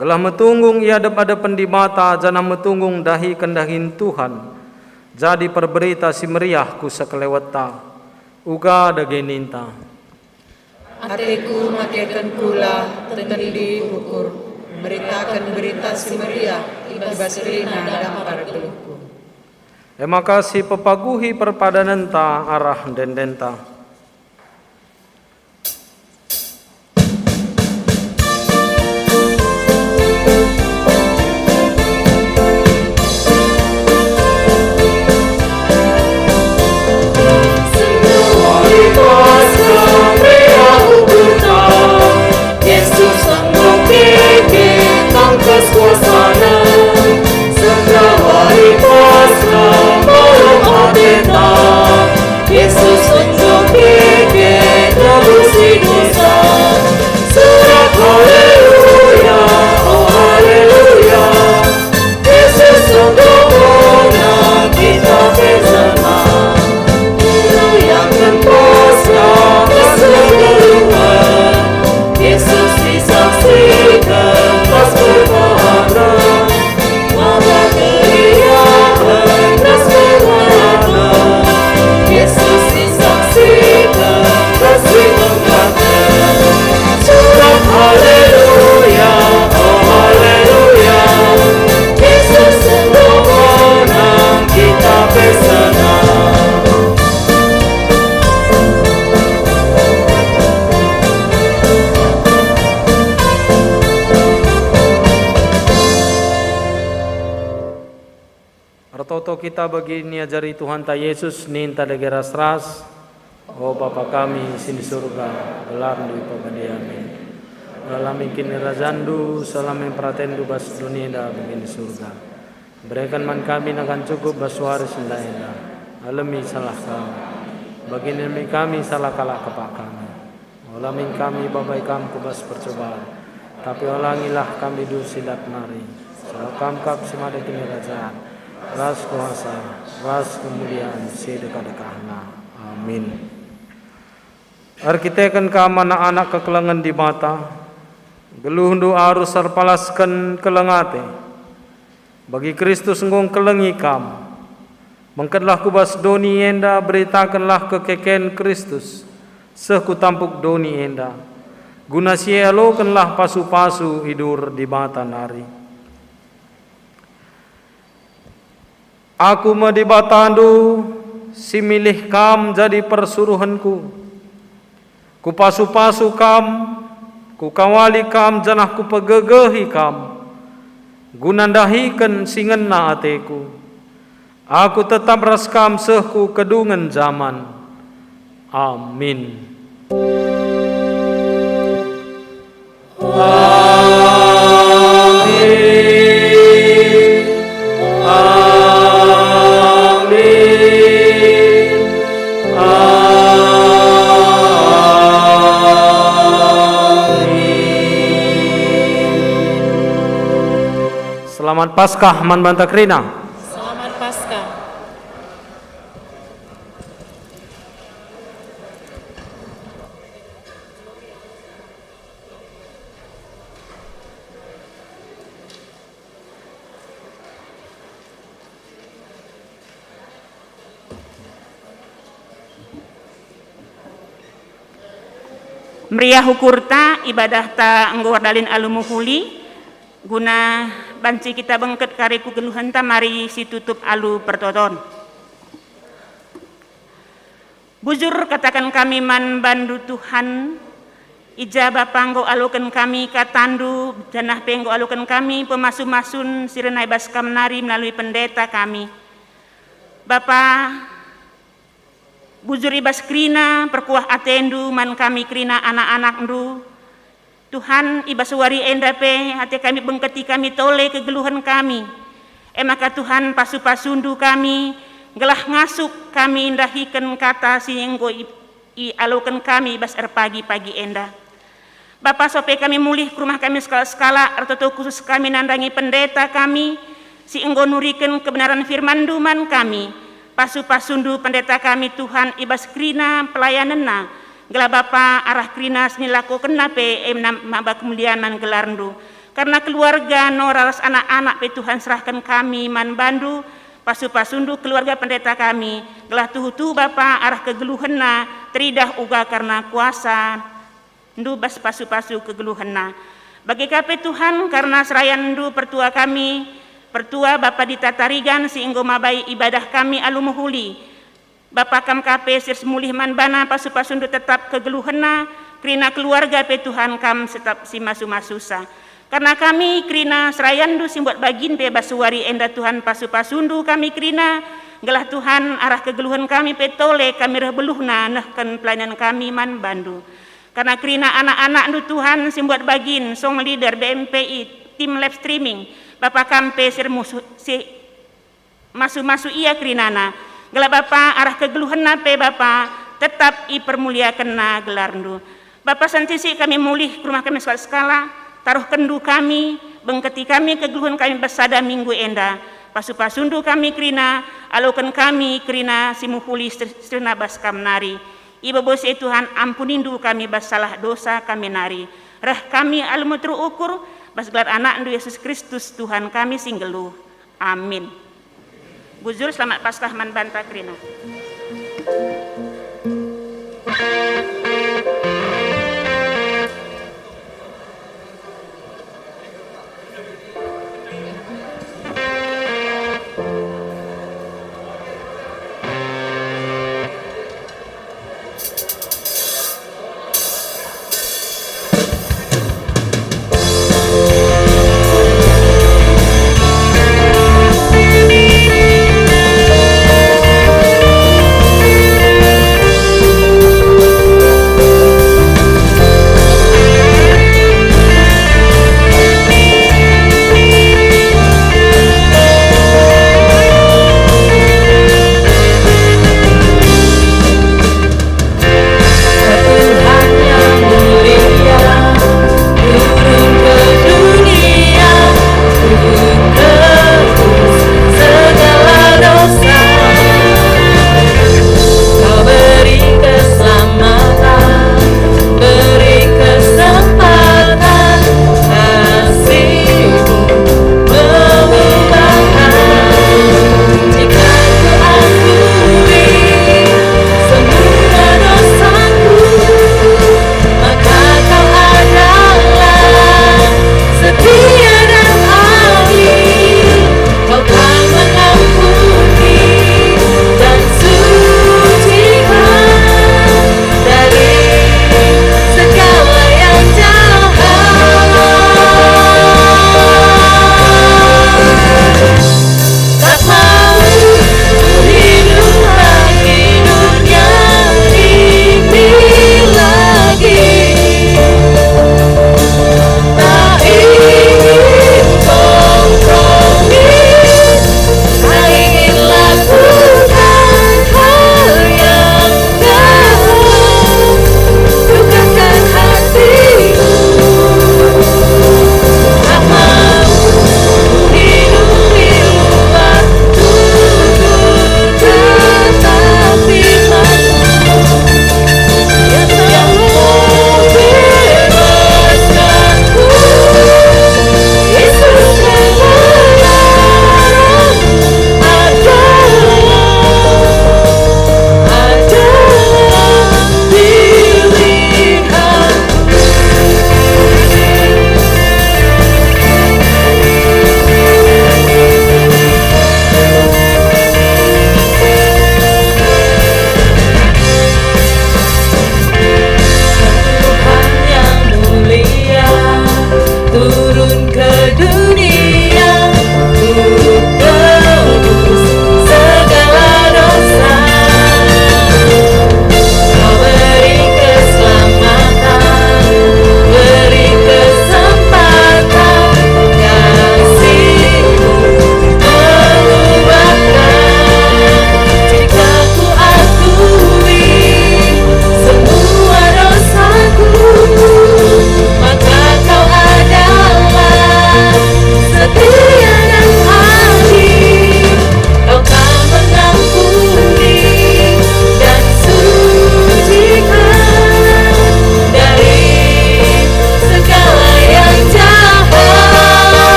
gelah metunggung i adep-adepen Dibata janah metunggung ndahiken dahin Tuhan, jadi perberita si meriah ku sekelewetta. Uga dage ninta. Ateku makeken kula, tendi ukur, meritaken Berita Si Meriah i bas kerina dampar geluhku. E maka sipepaguhi perpadanenta arah ende-endenta. Yesus enggo keke tangkas kuasaNa, seh wari Paskah mbaru ateta. Yesus enggo keke nebusi dosa. Sorak haleluya, oh haleluya. Yesus enggo menang, kita pe senang. Merayaken Paskah ras kegeluhen, Yesus isaksiken ras perbahanen. Maka keriahen ras kemerahen, Yesus isaksiken ras imuliaken. Sorak haleluya, oh haleluya. Yesus enggo menang, kita pe senang. Ertoto kita bagi niajari Tuhanta Yesus, ninta dage ras-ras, "O Bapa kami si di Surga, gelarNdu ipabadiaken. Lalami kinirajanNdu, seh lalami peratenndu bas doni enda bagi di Surga. Bereken man kami nakan cukup bas wari si ndai enda. Alemi salah kami, bagi nalemi kami salah kalak kepak kami. Ola min kami babai Kam ku bas percuban, tapi olangilah kami dusi dat nari. Sebab Kam kap si mada kinirajan, ras kuasa, ras kemulian si dekah-dekahna. Amin." Erkiteken kam anak-anak kekelengen Dibata, geluhndu arus erpalasken keleng ate. Bagi Kristus enggo ngkelengi kam. Bengketlah ku bas doni enda, beritakenlah kekeken Kristus seh ku tampuk doni enda, guna si ialokenlah pasu-pasu i dur Dibata nari. Aku me Dibatandu, si milih kam jadi persuruhenKu. Kupasu-pasu kam, kukawali kam janah kupegegehi kam, guna ndahiken si ngena ateKu. Aku tetap ras kam seh ku kedungen jaman. Amin. Amin. Amin. Amin. Selamat Paskah man banta kerina. Selamat Paskah. Meriah ukurta, ibadahta enggo erdalin alu mehuli, guna banci kita bengket kari ku geluhenta mari situtup alu pertoton. Bujur kataken kami man bandu Tuhan, i ja Bapa enggo aloken kami katandu, janah pe enggo aloken kami pemasu-masun si rena i bas Kam nari melalui pendeta kami. Bapa, Bujur i bas kerina, perkuah atendu man kami kerina anak-anakndu. Tuhan, i bas wari enda pe ate kami bengketi kami tole kegeluhen kami. E maka Tuhan, pasu-pasundu kami, gelah ngasup kami ndahiken kata si enggo i- ialoken kami i bas erpagi-pagi enda. Bapa, sope kami mulih ku rumah kami sekalak-sekalak, ertoto khusus kami nandangi pendeta kami, si enggo nuriken kebenaran firman-Ndu man kami. Pasu-pasundu pendeta kami, Tuhan, i bas kerina pelayanenna, gelah Bapa arah kerina si nilakokenna pe e nam- maba kemulian man gelar-Ndu. Kerna keluarga Nora ras anak-anak pe, Tuhan, serahken kami man bandu, pasu-pasundu keluarga pendeta kami, gelah tuhu-tuhu Bapa arah kegeluhenna teridah uga kerna kuasa-Ndu bas pasu-pasu kegeluhenna. Bage ka pe, Tuhan, kerna serayan-Ndu pertua kami, pertua Bapa Dita Tarigan si enggo mabai ibadah kami alu mehuli. Bapa, Kam ka pe si ras mulih man bana, pasu-pasundu tetap kegeluhenna, kerina keluarga pe, Tuhan, Kam tetap si masu-masusa. Kerna kami kerina serayan-Ndu si mbuat bagin pe bas wari enda, Tuhan, pasu-pasundu kami kerina, gelah, Tuhan, arah kegeluhen kami pe tole kami reh beluhna nehken pelayanen kami man bandu. Kerna kerina anak-anakndu, Tuhan, si mbuat bagin, song leader, B M P I, tim live streaming, Bapa, Kam pe si ermusuh, si masu-masu ia kerinana, gelah Bapa arah kegeluhenna pe, Bapa, tetap ipermuliakenna gelarndu. Bapa, sentisi kami mulih ku rumah kami sekalak-sekalak, taruhkenndu kami, bengketi kami kegeluhen kami bas sada minggu enda. Pasu-pasundu kami kerina, aloken kami kerina si mehuli ser- sirna bas Kam nari. Ibobosi, Tuhan, ampunindu kami bas salah dosa kami nari. Reh kami alu meteruk ukur, bas gelar Anakndu Yesus Kristus, Tuhan kami si nggeluh. Amin. Bujur, selamat Paskah man banta kerina.